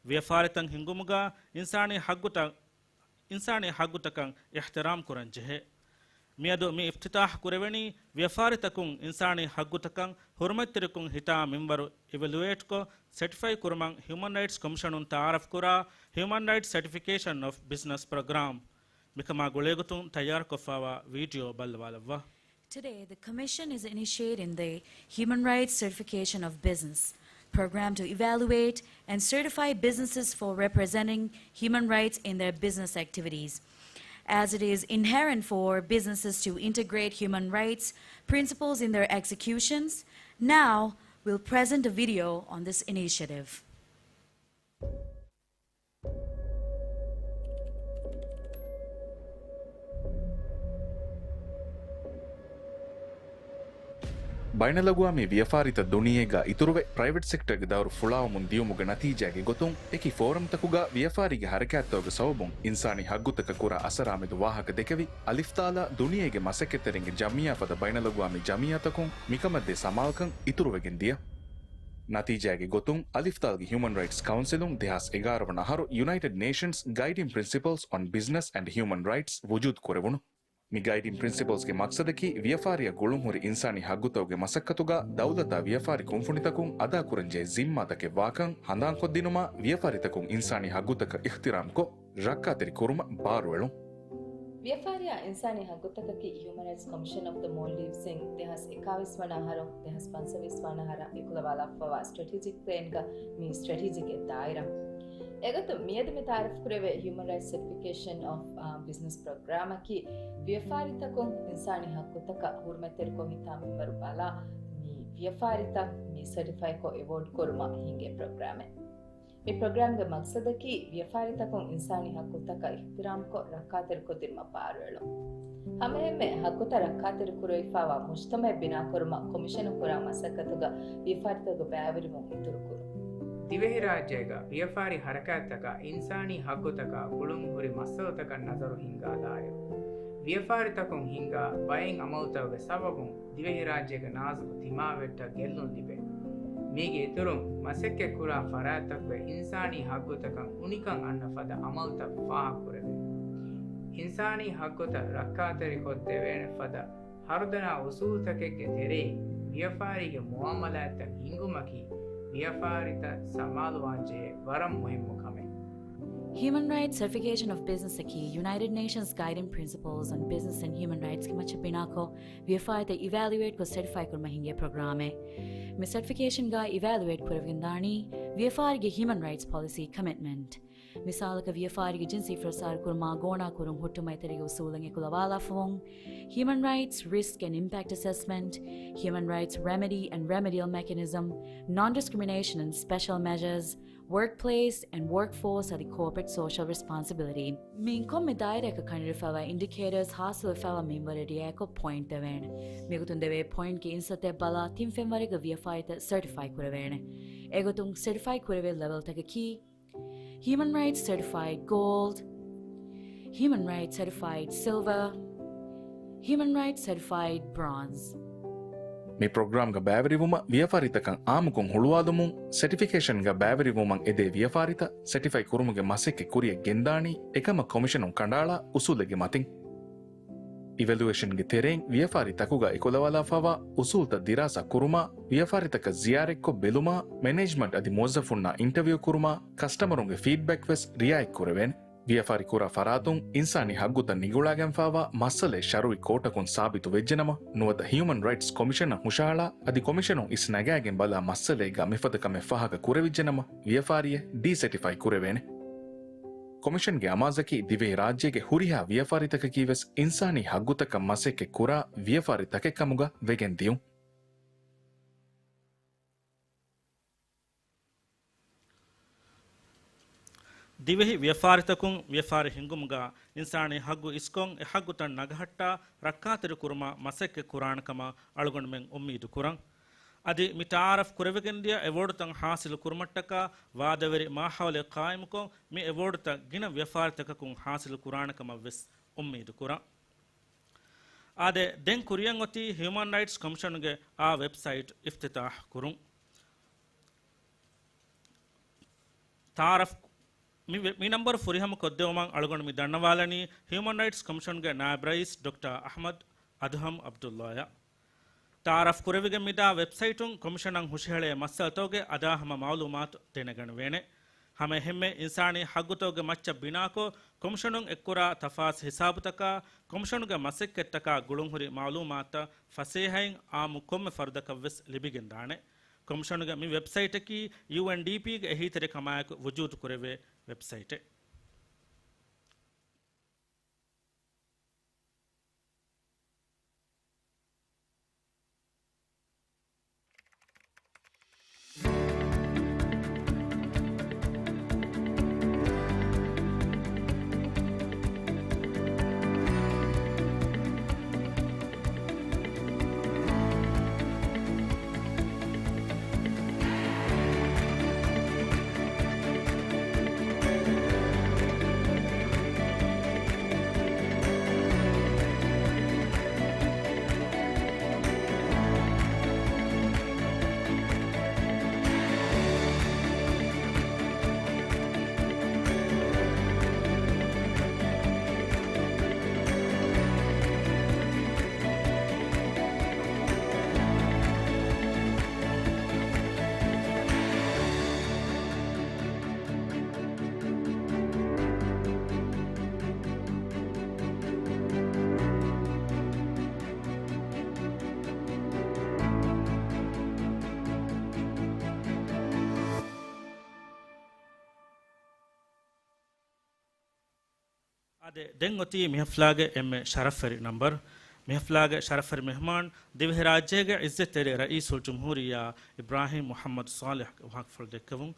ވިޔަފާރިތައް ހިންގުމުގަ އިންސާނީ ހައްގުތައް، އިންސާނީ ހައްގުތަކަށް އިޙްތިރާމް ކުރަން ޖެހޭ. މިއަދު މި އިފްތިތާޙް ކުރެވެނީ ވިޔަފާރިތަކުން އިންސާނީ ހައްގުތަކަށް ހުރުމަތްތެރިކޮށް ހިތާ މިންވަރު އިވެލުއޭޓްކޮށް ސެޓިފައި ކުރުމަށް ހިއުމަން ރައިޓްސް ކޮމިޝަނުން ތައާރަފް ކުރާ ހިއުމަން ރައިޓްސް ސެޓިފިކޭޝަން އޮފް ބިޒްނަސް ޕްރޮގްރާމް. މިކަމާ ގުޅޭގޮތުން ތައްޔާރުކޮށްފައިވާ ވީޑިއޯ ބައްލަވާލައްވާ. Today, the Commission is initiating the Human Rights Certification of Business program to evaluate and certify businesses for representing human rights in their business activities, as it is inherent for businesses to integrate human rights principles in their executions. Now, we'll present a video on this initiative. ބައިނަލްއަގުވާމީ ވިޔަފާރިތައް ދުނިޔޭގަ އިތުރުވެ، ޕްރައިވެޓް ސެކްޓަރގެ ދައުރު ފުޅާވަމުން ދިޔުމުގެ ނަތީޖާގެ ގޮތުން، އެކި ފޯރަމްތަކުގަ ވިޔަފާރީގެ ހަރަކާތްތަކުގެ ސަބަބުން އިންސާނީ ހައްގުތަކަށް ކުރާ އަސަރާމެދު ވާހަކަ ދެކެވި، އަލިފްތާލާ ދުނިޔޭގެ މަސައްކަތްތެރިންގެ ޖަމްޢިއްޔާ ފަދަ ބައިނަލްއަގުވާމީ ޖަމްޢިއްޔާތަކުން މިކަމަށްދޭ ސަމާލުކަން އިތުރުވެގެން ދިޔަ. ނަތީޖާގެ ގޮތުން، އަލިފްތާލްގެ ހިއުމަން ރައިޓްސް ކައުންސިލުން ދެހާސް އެގާރަ ވަނަ އަހަރު ޔުނައިޓެޑް ނޭޝަންސް ގައިޑިން ޕްރިންސިޕަލްސް އޮން ބިޒްނަސް އެންޑް ހިއުމަން ރައިޓްސް ވުޖޫދު ކުރެވުނު. މި ގައިޑިން ޕްރިންސިޕަލްސްގެ މަޤްޞަދަކީ، ވިޔަފާރިއަށް ގުޅުންހުރި އިންސާނީ ޙައްޤުތަކުގެ މަސައްކަތުގަ ދައުލަތާ ވިޔަފާރި ކުންފުނިތަކުން އަދާކުރަންޖެހޭ ޒިންމާތަކެއް ވާކަން ހަނދާންކޮށްދިނުމާ، ވިޔަފާރިތަކުން އިންސާނީ ޙައްޤުތަކަށް އިޙްތިރާމްކޮށް، ރައްކާތެރި ކުރުމަށް ބާރުއެޅުން. ވިޔަފާރިއާ އިންސާނީ ޙައްޤުތަކަކީ ހިއުމަން ރައިޓްސް ކޮމިޝަން އޮފް ދަ މޯލްޑިވްސް އިން ދެހާސް އެކާވީސް ވަނަ އަހަރު ދެހާސް ފަންސަވީސް ވަނަ އަހަރަށް އެކުލަވާލާފަވާ ސްޓްރެޓެޖިކް ޕްލޭންގަ މި ސްޓްރެޓެޖިކް އެއް ދާއިރާ. އެގޮތުން މިއަދު މި ތައާރަފް ކުރެވޭ ހިއުމަން ރައިޓްސް ސެޓްފިކޭޝަން އޮފް، އާ، ބިޒްނަސް ޕްރޮގްރާމަކީ، ވިޔަފާރިތަކުން އިންސާނީ ޙައްޤުތަކަށް ހުރުމަތްތެރިކޮށް ހިތާމައިންވަރު ބަލާ، މި ވިޔަފާރިތައް މި ސެޓިފައިކޮށް އެވޯޑް ކުރުމަށް ހިނގޭ ޕްރޮގްރާމެއް. މި ޕްރޮގްރާމްގެ މަޤްޞަދަކީ، ވިޔަފާރިތަކުން އިންސާނީ ޙައްޤުތަކަށް އިޙްތިރާމްކޮށް، ރައްކާތެރިކޮށްދިނުމަށް ބާރުއެޅުން. ހަމައެހެންމެ، ޙައްޤުތައް ރައްކާތެރި ކުރެވިފައިވާ މުޖްތަމަޢެއް ބިނާކުރުމަށް ކޮމިޝަނުން ކުރާ މަސައްކަތުގަ ވިޔަފާރިތަކުގެ ބައިވެރިވުން އިތުރުކުރުން. ދިވެހިރާއްޖޭގަ ވިޔަފާރި ޙަރަކާތްތަކަށް އިންސާނީ ޙައްޤުތަކާ ގުޅުންހުރި މައްސަލަތަކަށް ނަޒަރު ހިންގާލާއިރު، ވިޔަފާރިތަކުން ހިންގާ ބައެއް ޢަމަލުތަކުގެ ސަބަބުން ދިވެހިރާއްޖޭގެ ނާޒުކު ތިމާވެއްޓަށް ގެއްލުން ލިބޭ. މީގެ އިތުރުން، މަސައްކަތްކުރާ ފަރާތްތަކުގެ އިންސާނީ ޙައްޤުތަކަށް އުނިކަން އަންނަ ފަދަ ޢަމަލުތައް ފާހަގަކުރެވޭ. އިންސާނީ ޙައްޤުތައް ރައްކާތެރިކޮށްދެވޭނެ ފަދަ ހަރުދަނާ އުސޫލުތަކެއްގެ ތެރެއިން ވިޔަފާރީގެ މުޢާމަލާތްތައް ހިންގުމަކީ، ވިޔަފާރިތައް ސަމާލުވާންޖެހޭ ވަރަށް މުހިއްމު ކަމެއް. ހިއުމަން ރައިޓްސް ސެޓިފިކޭޝަން އޮފް ބިޒްނަސް އަކީ ޔުނައިޓެޑް ނޭޝަންސް ގައިޑިން ޕްރިންސިޕަލްސް އޮން ބިޒްނަސް އެންޑް ހިއުމަން ރައިޓްސްގެ މައްޗަށް ބިނާކޮށް، ވިޔަފާރިތައް އިވެލުއޭޓްކޮށް ސެޓިފައި ކުރުމަށް ހިނގޭ ޕްރޮގްރާމެއް. މި ސެޓިފިކޭޝަންގަ އިވެލުއޭޓް ކުރެވިގެންދާނީ ވިޔަފާރިގެ ހިއުމަން ރައިޓްސް ޕޮލިސީ ކޮމިޓްމަންޓް. މިސާލަކަށް، ވިޔަފާރިގެ ޖިންސީ ފުރައްސާރަ ކުރުމާ ގޯނާ ކުރުން ހުއްޓުމަށް އެތެރޭގެ އުސޫލެއް އެކުލަވާލާފަވުން، ހިއުމަން ރައިޓްސް ރިސްކް އެންޑް އިމްޕެކްޓް އެސެސްމަންޓް، ހިއުމަން ރައިޓްސް ރެމެޑީ އެންޑް ރެމެޑިއަލް މެކެނިޒަމް، ނޮން ޑިސްކްރިމިނޭޝަން އެންޑް ސްޕެޝަލް މެޖާސް، ވަރކްޕްލޭސް އެންޑް ވަރކްފޯސް އަދި ކޯޕަރޭޓް ސޯޝަލް ރެސްޕޮންސިބިލިޓީ. މިއިން ކޮންމެ ދާއިރާއަކަށް ކަނޑައެޅިފައިވާ އިންޑިކޭޓަރސް ހާސިލުވެފައިވާ މިންވަރަށް ރިއާޔަތްކޮށް ޕޮއިންޓް ދެވޭނެ. މިގޮތުން ދެވޭ ޕޮއިންޓްގެ އިންސަތޭއް ބަލާ ތިން ފެންވަރެއްގަ ވިޔަފާރިތައް ސެޓިފައި ކުރެވޭނެ. އެގޮތުން ސެޓިފައި ކުރެވޭ ލެވެލްތަކަކީ، ހިއުމަން ރައިޓްސް ސެޓިފައިޑް ގޯލްޑް، ހިއުމަން ރައިޓްސް ސެޓިފައިޑް ސިލްވާ، ހިއުމަން ރައިޓްސް ސެޓިފައިޑް ބްރޯންޒް. މި ޕްރޮގްރާމްގަ ބައިވެރިވުމަށް ވިޔަފާރިތަކަށް އާއްމުކޮށް ހުޅުވާލުމުން، ސެޓިފިކޭޝަންގަ ބައިވެރިވުމަށް އެދޭ ވިޔަފާރިތައް ސެޓިފައި ކުރުމުގެ މަސައްކަތް ކުރިއަށް ގެންދާނީ އެކަމަށް ކޮމިޝަނުން ކަނޑައަޅާ އުސޫލެއްގެ މަތިން. އިވެލުއޭޝަންގެ ތެރެއިން ވިޔަފާރި ތަކުގަ އެކުލަވާލާފައިވާ އުސޫލުތައް ދިރާސާ ކުރުމާ، ވިޔަފާރިތަކަށް ޒިޔާރަތްކޮށް ބެލުމާ، މެނޭޖްމަންޓް އަދި މުވައްޒަފުންނާ އިންޓަވިއު ކުރުމާ، ކަސްޓަމަރުންގެ ފީޑްބެކް ވެސް ރިއާޔަތް ކުރެވޭނެ. ވިޔަފާރި ކުރާ ފަރާތުން އިންސާނީ ހައްގުތައް ނިގުޅާގެންފައިވާ މައްސަލައެއް ޝަރުއީ ކޯޓަކުން ސާބިތު ވެއްޖެނަމަ، ނުވަތަ ހިއުމަން ރައިޓްސް ކޮމިޝަނަށް ހުށަހަޅާ އަދި ކޮމިޝަނުން އިސް ނަގާގެން ބަލާ މައްސަލައެއްގަ މިފަދަ ކަމެއް ފާހަގަ ކުރެވިއްޖެނަމަ، ވިޔަފާރިއެއް ޑީސެޓިފައި ކުރެވޭނެ. ކޮމިޝަންގެ އަމާޒަކީ ދިވެހިރާއްޖޭގެ ހުރިހާ ވިޔަފާރިތަކަކީވެސް އިންސާނީ ހައްގުތަކަށް މަސައްކަތްކުރާ ވިޔަފާރި ތަކެއްކަމުގަ ވެގެން ދިޔުން. ދިވެހި ވިޔަފާރިތަކުން ވިޔަފާރި ހިންގުމުގަ އިންސާނީ ހައްގު އިސްކޮށް އެ ހައްގުތައް ނަގަހައްޓާ ރައްކާތެރިކުރުމަށް މަސައްކަތް ކުރާނެ ކަމަށް އަޅުގަނޑުމެން އުއްމީދު ކުރަން. އަދި މި ތައާރަފް ކުރެވިގެންދިޔަ އެވޯޑުތައް ހާސިލު ކުރުމަށްޓަކާ ވާދަވެރި މާހައުލެއް ޤާއިމުކޮށް، މި އެވޯޑުތައް ގިނަ ވިޔަފާރިތަކަކުން ހާސިލު ކުރާނެ ކަމަށް ވެސް އުއްމީދު ކުރަން. އާދެ، ދެން ކުރިއަށް އޮތީ ހިއުމަން ރައިޓްސް ކޮމިޝަނުގެ އާ ވެބްސައިޓް އިފްތިތާޙް ކުރުން. ތައާރަފް މި ވެ-، މި ނަންބަރު ފުރިހަމަ ކޮށްދެވުމަށް އަޅުގަނޑު މި ދަންނަވާލަނީ ހިއުމަން ރައިޓްސް ކޮމިޝަންގެ ނާއިބް ރައީސް ޑޮކްޓަރ އަޙްމަދު އަދުހަމް ޢަބްދުﷲ އަށް. ތައާރަފް ކުރެވިގެން މިދާ ވެބްސައިޓުން ކޮމިޝަނަށް ހުށަހެޅޭ މައްސަލަތަކުގެ އަދާހަމަ މަޢުލޫމާތު ދެނެގަނެވޭނެ. ހަމައެހެންމެ އިންސާނީ ހައްގުތަކުގެ މައްޗަށް ބިނާކޮށް، ކޮމިޝަނުން އެއްކުރާ ތަފާސް ހިސާބުތަކާ، ކޮމިޝަނުގެ މަސައްކަތްތަކާ ގުޅުންހުރި މަޢުލޫމާތުތައް ފަސޭހައިން އާއްމު ކޮންމެ ފަރުދަކަށްވެސް ލިބިގެންދާނެ. ކޮމިޝަނުގެ މި ވެބްސައިޓަކީ ޔޫއެންޑީޕީގެ އެހީތެރިކަމާއެކު ވުޖޫދުކުރެވޭ ވެބްސައިޓެއް. އާދެ، ދެން އޮތީ މި ހަފްލާގެ އެންމެ ޝަރަފްވެރި ނަންބަރު. މި ހަފްލާގެ ޝަރަފްވެރި މެހްމާން، ދިވެހިރާއްޖޭގެ އިއްޒަތްތެރި ރައީސުލްޖުމްހޫރިއްޔާ އިބްރާހީމް މުޙައްމަދު ޞާލިޙްގެ ވާހަކަފުޅު ދެއްކެވުން.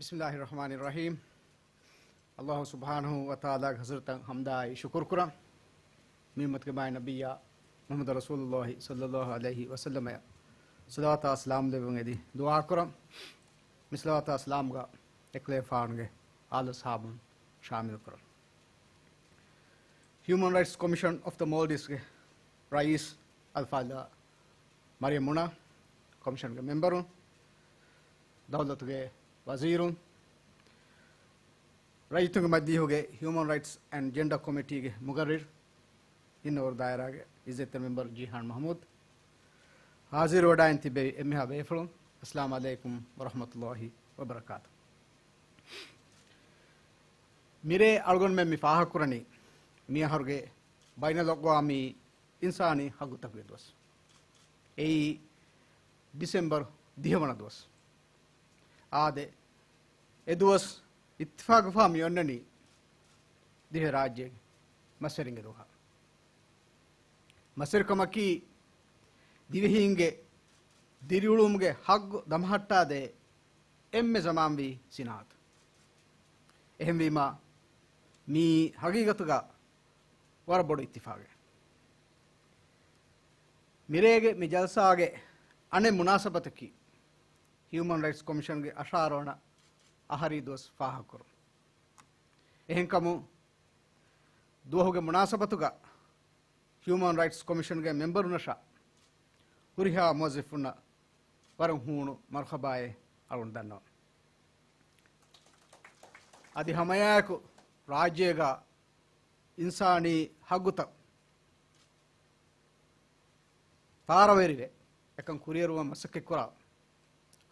بسم الله الرحمن الرحيم. ﷲ ސުބްޙާނަހޫ ވަތަޢާލާގެ ޙަޟްރަތަށް ޙަމްދާއި ޝުކުރު ކުރަން. މި އުއްމަތުގެ މާތް ނަބިއްޔާ މުޙައްމަދު ރަސޫލުﷲ ޞައްލަﷲ ޢަލައިހި ވަސައްލަމައަށް ޞަލަވާތާ ސަލާމް ލެއްވުން އެދި ދުޢާ ކުރަން. މި ޞަލަވާތާ ސަލާމްގަ އެކަލޭގެފާނުގެ އާލު އަޞްޙާބުން ޝާމިލް ކުރަން. ހިއުމަން ރައިޓްސް ކޮމިޝަން އޮފް ދަ މޯލްޑިވްސްގެ ރައީސް އަލްފާޟިލާ މަރިޔަމް މުނާ، ކޮމިޝަންގެ މެމްބަރުން، ދައުލަތުގެ ވަޒީރުން، ރައްޔިތުންގެ މަޖިލީހުގެ ހިއުމަން ރައިޓްސް އެންޑް ޖެންޑާ ކޮމިޓީގެ މުގައްރިރު، އިންނަވަރު ދާއިރާގެ އިއްޒަތްތެރި މެމްބަރު ޖީހާން މަޙްމޫދު، ޙާޟިރުވެވަޑައިގެން ތިއްބެވި އެންމެހާ ބޭފުޅުން، އައްސަލާމު ޢަލައިކުމް ވަރަޙްމަތުﷲ ވަބަރަކާތު. މިރޭ އަޅުގަނޑުމެން މި ފާހަގަކުރަނީ، މިއަހަރުގެ ބައިނަލްއަގްވާމީ އިންސާނީ ހައްގުތަކުގެ ދުވަސް. އެއީ ޑިސެމްބަރު ދިހަވަނަ ދުވަސް. އާދެ، އެ ދުވަސް އިއްތިފާގުވެފާ މި އޮންނަނީ ދިވެހިރާއްޖޭގެ މަސްވެރިންގެ ދުވަހަށް. މަސްވެރިކަމަކީ ދިވެހީންގެ ދިރިއުޅުމުގެ ހައްގު ދަމަހައްޓާދޭ އެންމެ ޒަމާންވީ ސިނާއަތު. އެހެންވީމާ، މީ ހަގީގަތުގަ ވަރަށް ބޮޑު އިއްތިފާގެއް. މިރޭގެ މި ޖަލްސާގެ އަނެއް މުނާސަބަތަކީ، ހިއުމަން ރައިޓްސް ކޮމިޝަންގެ އަށާރަ ވަނަ އަހަރީ ދުވަސް ފާހަގަކުރުން. އެހެންކަމުން، ދުވަހުގެ މުނާސަބަތުގަ ހިއުމަން ރައިޓްސް ކޮމިޝަންގެ މެމްބަރުންނަށާ ހުރިހާ މުވައްޒަފުންނަށް ވަރަށް ހޫނު މަރުޙަބާއޭ އަޅުން ދަންނަވަން. އަދި ހަމައެއާއެކު ރާއްޖޭގަ އިންސާނީ ހައްގުތައް ތާރަވެރިވެ، އެކަން ކުރިއެރުވަން މަސައްކަތްކުރާ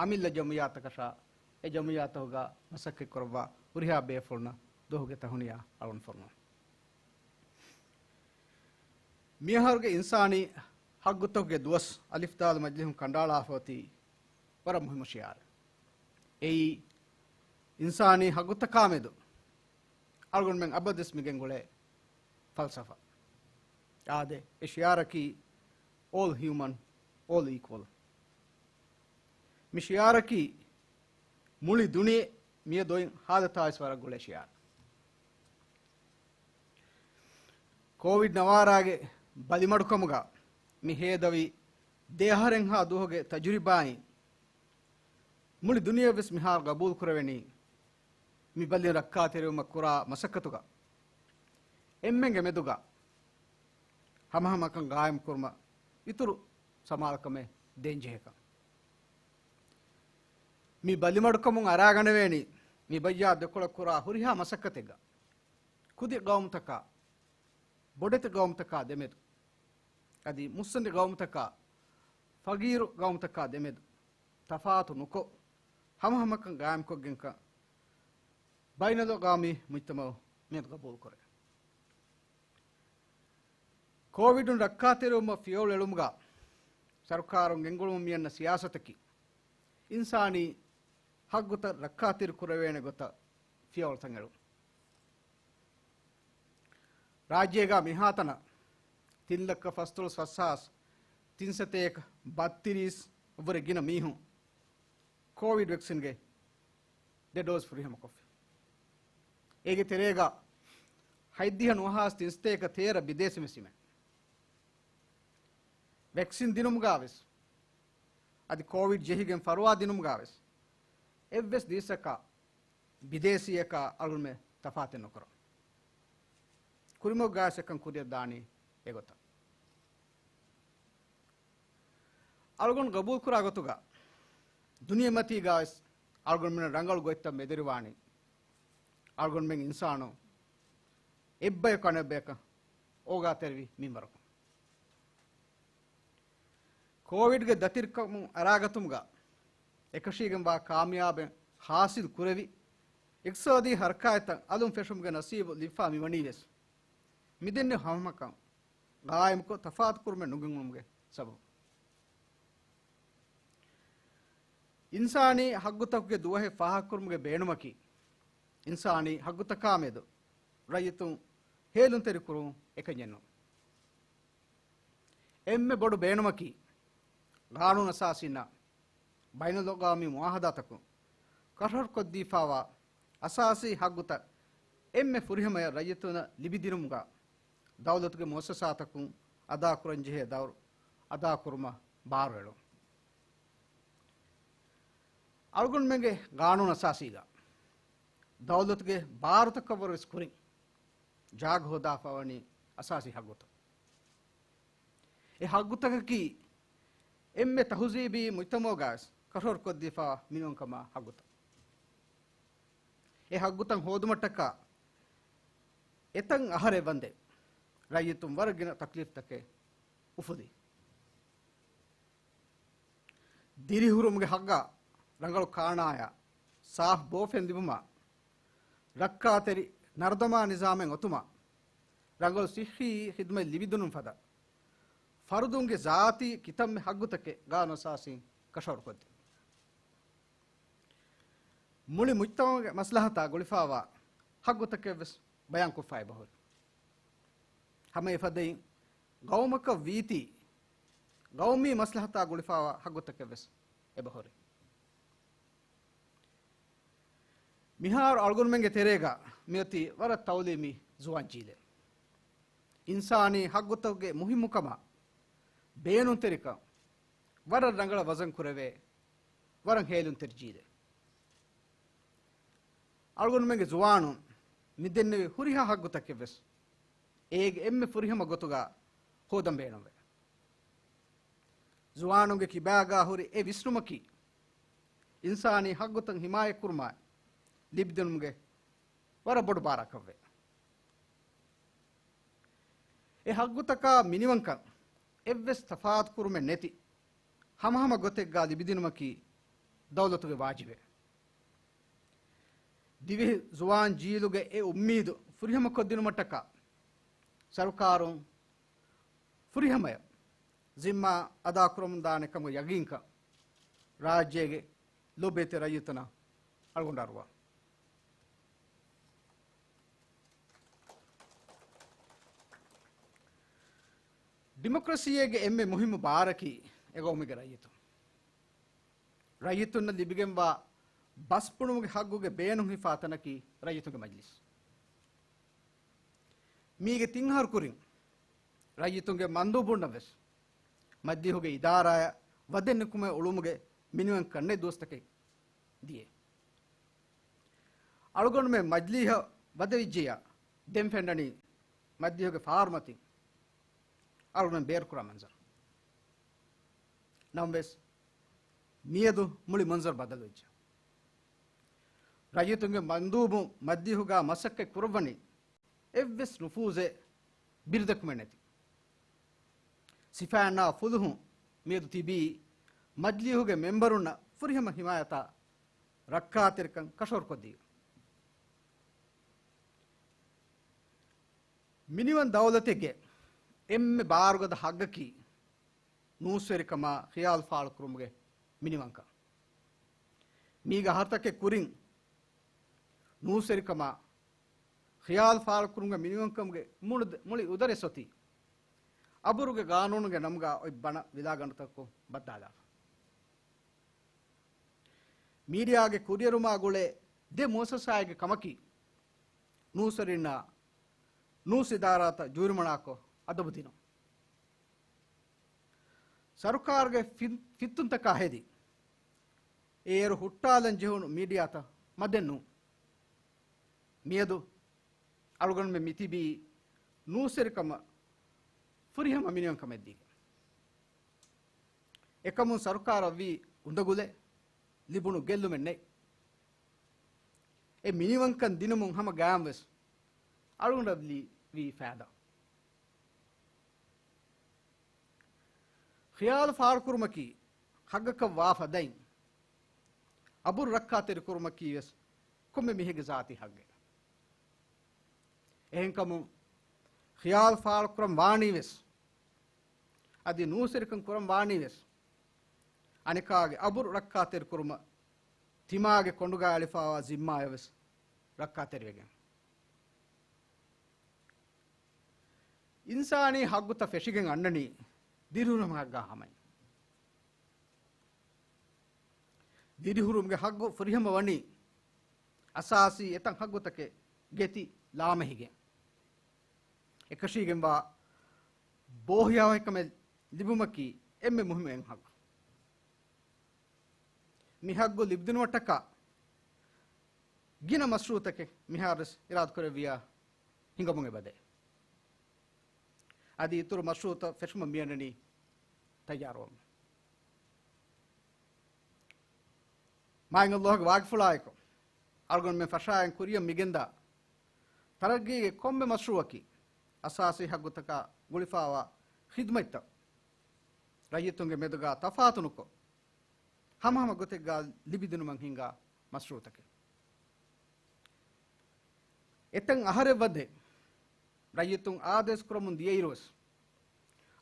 އަމިއްލަ ޖަމުޢިއްޔާތަކަށާ، އެ ޖަމުޢިއްޔާތަކުގަ މަސައްކަތްކުރައްވާ ހުރިހާ ބޭފުޅުންނަށް ދުވަހުގެ ތަހުނިޔާ އަޅުން ފޮނުވަން. މިއަހަރުގެ އިންސާނީ ހައްގުތަކުގެ ދުވަސް އަލިފްދާލު މަޖިލީހުން ކަނޑައަޅާފަ އޮތީ ވަރަށް މުހިއްމު ޝިޢާރެއް. އެއީ، އިންސާނީ ހައްގުތަކާމެދު އަޅުގަނޑުމެން އަބަދުވެސް މި ގެންގުޅޭ ފަލްސަފާ. އާދެ، އެ ޝިޢާރަކީ، "All human, all equal." މި ޝިޢާރަކީ މުޅި ދުނިޔެ މިއަދު އޮތް ހާލަތާވެސް ވަރަށް ގުޅޭ ޝިޢާރެއް. ކޯވިޑް ނަވާރާގެ ބަލިމަޑުކަމުގަ މި ހޭދަވި ދެ އަހަރެއްހާ ދުވަހުގެ ތަޖުރިބާއިން މުޅި ދުނިޔެވެސް މިހާރު ގަބޫލުކުރެވެނީ، މި ބަލިން ރައްކާތެރިވުމަށް ކުރާ މަސައްކަތުގަ އެންމެންގެ މެދުގަ ހަމަހަމަކަން ގާއިމް ކުރުމަށް އިތުރު ސަމާލުކަމެއް ދޭންޖެހޭކަން. މި ބަލިމަޑުކަމުން އަރާގަނެވޭނީ، މި ބައްޔާ ދެކޮޅަށް ކުރާ ހުރިހާ މަސައްކަތެއްގަ، ކުދި ގައުމުތަކާ، ބޮޑެތި ގައުމުތަކާ ދެމެދު، އަދި މުއްސަނދި ގައުމުތަކާ، ފަގީރު ގައުމުތަކާ ދެމެދު، ތަފާތު ނުކޮށް، ހަމަހަމަކަން ގާއިމްކޮށްގެންކަން ބައިނަލްއަގްވާމީ މުޖްތަމަޢު މިއަދު ގަބޫލުކުރޭ. ކޯވިޑުން ރައްކާތެރިވުމަށް ފިޔަވަޅު އެޅުމުގަ ސަރުކާރުން ގެންގުޅުމުން މިއަންނަ ސިޔާސަތަކީ، އިންސާނީ ހައްގުތައް ރައްކާތެރި ކުރެވޭނެ ގޮތަށް ފިޔަވަޅުތައް އެޅުން. ރާއްޖޭގަ މިހާތަނަށް ތިން ލައްކަ ފަސްދޮޅަސް ހަސްހާސް ތިންސަތޭކަ ބައްތިރީސް ވުރެ ގިނަ މީހުން ކޯވިޑް ވެކްސިންގެ ދެ ޑޯޒް ފުރިހަމަކޮށްފި. އޭގެ ތެރޭގަ ހަތްދިހަ ނުވަހާސް ތިންސަތޭކަ ތޭރަ ބިދޭސީ މެސިމެން. ވެކްސިން ދިނުމުގަވެސް، އަދި ކޯވިޑް ޖެހިގެން ފަރުވާ ދިނުމުގަވެސް، އެއްވެސް ދިވެއްސަކަށް ބިދޭސީއަކާ އަޅުގަނޑުމެން ތަފާތެއް ނުކުރަން. ކުރިމަގުގަވެސް އެކަން ކުރިއަށް ދާނީ އެގޮތަށް. އަޅުގަނޑު ގަބޫލުކުރާ ގޮތުގަ، ދުނިޔެމަތީގަވެސް އަޅުގަނޑުމެން ރަނގަޅު ގޮތްތައް މެދެރިވާނީ، އަޅުގަނޑުމެން އިންސާނު އެއްބަޔަކު އަނެއްބަޔަކަށް އޯގާތެރިވި މިންވަރަކުން. ކޯވިޑްގެ ދަތިރިކަމުން އަރާގަތުމުގަ އެކަށީގެންވާ ކާމިޔާބެއް ހާސިލް ކުރެވި، އިޤްތިޞާދީ ހަރަކާތްތައް އަލުން ފެށުމުގެ ނަސީބު ލިބިފާ މިވަނީވެސް، މިދެންނެވި ހަމަކަން ގާއިމުކޮށް ތަފާތުކުރުމެއް ނުގެންގުޅުމުގެ ސަބަބުން. އިންސާނީ ހައްގުތަކުގެ ދުވަހެއް ފާހަގަކުރުމުގެ ބޭނުމަކީ، އިންސާނީ ހައްގުތަކާމެދު ރައްޔިތުން ހޭލުންތެރިކުރުން އެކަންޏެއް ނޫން. އެންމެ ބޮޑު ބޭނުމަކީ، ގާނޫނުއަސާސީންނާ ބައިނަލްއަގްވާމީ މުއާހަދާތަކުން ކަށަވަރުކޮށްދީފާވާ އަސާސީ ހައްގުތައް އެންމެ ފުރިހަމަޔަށް ރައްޔިތުންނަށް ލިބިދިނުމުގަ ދައުލަތުގެ މުއައްސަސާތަކުން އަދާކުރަންޖެހޭ ދައުރު އަދާކުރުމަށް ބާރުއެޅުން. އަޅުގަނޑުމެންގެ ގާނޫނުއަސާސީގަ ދައުލަތުގެ ބާރުތަކަށްވުރެ ވެސް ކުރިން ޖާގަ ހޯދާފަވަނީ އަސާސީ ހައްގުތައް. އެ ހައްގުތަކަކީ އެންމެ ތަހުޒީބީ މުޖްތަމަޢުގައިވެސް ކަށަވަރުކޮށްދީފާ މިނިވަންކަމާ ހައްގުތައް. އެ ހައްގުތައް ހޯދުމަށްޓަކާ އެތައް އަހަރެއް ވަންދެން ރައްޔިތުން ވަރަށް ގިނަ ތަކްލީފްތަކެއް އުފުލި. ދިރިހުރުމުގެ ހައްގާ، ރަނގަޅު ކާނާޔާ، ސާފް ބޯފެން ލިބުމާ، ރައްކާތެރި ނަރުދަމާ ނިޒާމެއް އޮތުމާ، ރަނގަޅު ސިއްހީ ޚިދުމަތް ލިބިދިނުން ފަދަ ފަރުދުންގެ ޒާތީ ކިތަންމެ ހައްގުތަކެއް ގާނޫނުއަސާސީން ކަށަވަރުކޮށްދިން. މުޅި މުޖްތަމަޢުގެ މަސްލަހަތާ ގުޅިފާވާ ހައްގުތަކެއްވެސް ބަޔާންކޮށްފަ އެބަހުރި. ހަމަ އެފަދައިން ގައުމަކަށް ވީތީ، ގައުމީ މަސްލަހަތާ ގުޅިފާވާ ހައްގުތަކެއްވެސް އެބަހުރި. މިހާރު އަޅުގަނޑުމެންގެ ތެރޭގަ މިއޮތީ ވަރަށް ތައުލީމީ ޒުވާން ޖީލެއް. އިންސާނީ ހައްގުތަކުގެ މުހިއްމުކަމާ ބޭނުންތެރިކަން ވަރަށް ރަނގަޅަށް ވަޒަން ކުރެވޭ، ވަރަށް ހޭލުންތެރި ޖީލެއް. އަޅުގަނޑުމެންގެ ޒުވާނުން މިދެންނެވި ހުރިހާ ހައްގުތަކެއްވެސް އޭގެ އެންމެ ފުރިހަމަ ގޮތުގަ ހޯދަން ބޭނުންވޭ. ޒުވާނުންގެ ކިބާގާ ހުރި އެ ވިސްނުމަކީ، އިންސާނީ ހައްގުތައް ހިމާޔަތްކުރުމާއި ލިބިދިނުމުގެ ވަރަށް ބޮޑު ބާރަކަށްވޭ. އެ ހައްގުތަކާ މިނިވަންކަން އެއްވެސް ތަފާތުކުރުމެއް ނެތި ހަމަހަމަ ގޮތެއްގާ ލިބިދިނުމަކީ ދައުލަތުގެ ވާޖިބެއް. ދިވެހި ޒުވާން ޖީލުގެ އެ އުއްމީދު ފުރިހަމަކޮށްދިނުމަށްޓަކާ ސަރުކާރުން ފުރިހަމަޔަށް ޒިންމާ އަދާކުރަމުންދާނެ ކަމުގެ ޔަގީންކަން ރާއްޖޭގެ ލޯބިވެތި ރައްޔިތުންނަށް އަޅުގަނޑު އަރުވާ. ޑިމޮކްރަސީއޭގެ އެންމެ މުހިއްމު ބާރަކީ އެގައުމުގެ ރައްޔިތުން. ރައްޔިތުންނަށް ލިބިގެންވާ ބަސްބުނުމުގެ ހައްގުގެ ބޭނުން ހިފާ ތަނަކީ ރައްޔިތުންގެ މަޖްލިސް. މީގެ ތިން އަހަރު ކުރިން ރައްޔިތުންގެ މަންދޫބުންނަށް ވެސް މަޖްލީހުގެ އިދާރާޔަށް ވަދެއް ނިކުމެ އުޅުމުގެ މިނިވަންކަން ނެތް ދުވަސްތަކެއް ދިޔަ. އަޅުގަނޑުމެން މަޖްލީހަށް ވަދެވިއްޖިއްޔާ ދެން ފެންނަނީ މަޖްލީހުގެ ފާރުމަތިން އަޅުގަނޑުމެން ބޭރުކުރާ މަންޒަރު. ނަމަވެސް، މިއަދު މުޅި މަންޒަރު ބަދަލުވެއްޖެ. ރައްޔިތުންގެ މަންދޫބުން މަޖްލީހުގަ މަސައްކަތް ކުރައްވަނީ އެއްވެސް ނުފޫޒެއް ބިރުދެއްކުމެއް ނެތި. ސިފައިންނާ ފުލުހުން މިއަދު ތިބީ މަޖްލީހުގެ މެމްބަރުންނަށް ފުރިހަމަ ހިމާޔަތާ ރައްކާތެރިކަން ކަށަވަރުކޮށްދީ. މިނިވަން ދައުލަތެއްގެ އެންމެ ބާރުގަދަ ހައްގަކީ ނޫސްވެރިކަމާ ޚިޔާލު ފާޅުކުރުމުގެ މިނިވަންކަން. މީގެ އަހަރުތަކެއް ކުރިން ނޫސްވެރިކަމާ ޚިޔާލު ފާޅުކުރުމުގެ މިނިވަންކަމުގެ މުޅި، މުޅި އުދަރެއް އޮތީ އަބުރުގެ ގާނޫނުގެ ނަމުގަ އޮތް ބަނަ ވިލާގަނޑުތަކުން ބައްދާލާފަ. މީޑިއާގެ ކުރިއެރުމާ ގުޅޭ ދެ މުއައްސަސާއެއްގެ ކަމަކީ، ނޫސްވެރިންނާ ނޫސް އިދާރާތައް ޖޫރިމަނާކޮށް އަދަބު ދިނުން. ސަރުކާރުގެ ފި-، ފިއްތުންތަކާ ހެދި، އޭރު ހުއްޓާލަން ޖެހުނު މީޑިއާތައް މަދެއް ނޫން. މިއަދު އަޅުގަނޑުމެން މިތިބީ ނޫސްވެރިކަމަށް ފުރިހަމަ މިނިވަންކަމެއް ދީގެން. އެކަމުން ސަރުކާރަށްވީ އުނދަގުލެއް، ލިބުނު ގެއްލުމެއް ނެތް. އެ މިނިވަންކަން ދިނުމުން ހަމަ ގާތްވެސް އަޅުގަނޑަށް ލި-، ވީ ފައިދާ. ޚިޔާލު ފާޅުކުރުމަކީ ހައްގަކަށް ވާ ފަދައިން، އަބުރު ރައްކާތެރި ކުރުމަކީ ވެސް ކޮންމެ މީހެއްގެ ޒާތީ ހައްގެއް. އެހެންކަމުން، ޚިޔާލު ފާޅުކުރަން ވާނީ ވެސް، އަދި ނޫސެރިކަން ކުރަން ވާނީ ވެސް، އަނެކާގެ އަބުރު ރައްކާތެރި ކުރުމަށް ތިމާގެ ކޮނޑުގަ އެޅިފާވާ ޒިންމާއަށް ވެސް ރައްކާތެރިވެގެން. އިންސާނީ ހައްގުތައް ފެށިގެން އަންނަނީ ދިރިހުރުމަކާ ހަމައިން. ދިރިހުރުމުގެ ހައްގު ފުރިހަމަ ވަނީ އަސާސީ އެތައް ހައްގުތަކެއް ގެތި ލާމެހިގެން. އެކަށީގެންވާ ބޯހިޔާވަހިކަމެއް ލިބުމަކީ އެންމެ މުހިއްމު އެއް ހައްގު. މި ހައްގު ލިބިދިނުމަށްޓަކާ ގިނަ މަޝްރޫޢުތަކެއް މިހާރުވެސް އިރާދަކުރެއްވިޔާ ހިނގަމުން އެބަދޭ. އަދި އިތުރު މަޝްރޫޢުތައް ފެށުމަށް މިއަންނަނީ ތައްޔާރުވަމުން. މާތް ﷲ ގެ ވާގިފުޅާއެކު، އަޅުގަނޑުމެން ފަށާއިން ކުރިއަށް މިގެންދާ ތަރައްގީގެ ކޮންމެ މަޝްރޫޢަކީ، އަސާސީ ހައްގުތަކާ ގުޅިފާވާ ޚިދުމަތްތައް ރައްޔިތުންގެ މެދުގާ ތަފާތު ނުކޮށް، ހަމަހަމަ ގޮތެއްގާ ލިބިދިނުމަށް ހިންގާ މަޝްރޫޢުތަކެއް. އެތައް އަހަރެއް ވަދެ ރައްޔިތުން އާދޭސް ކުރަމުން ދިޔައިރުވެސް،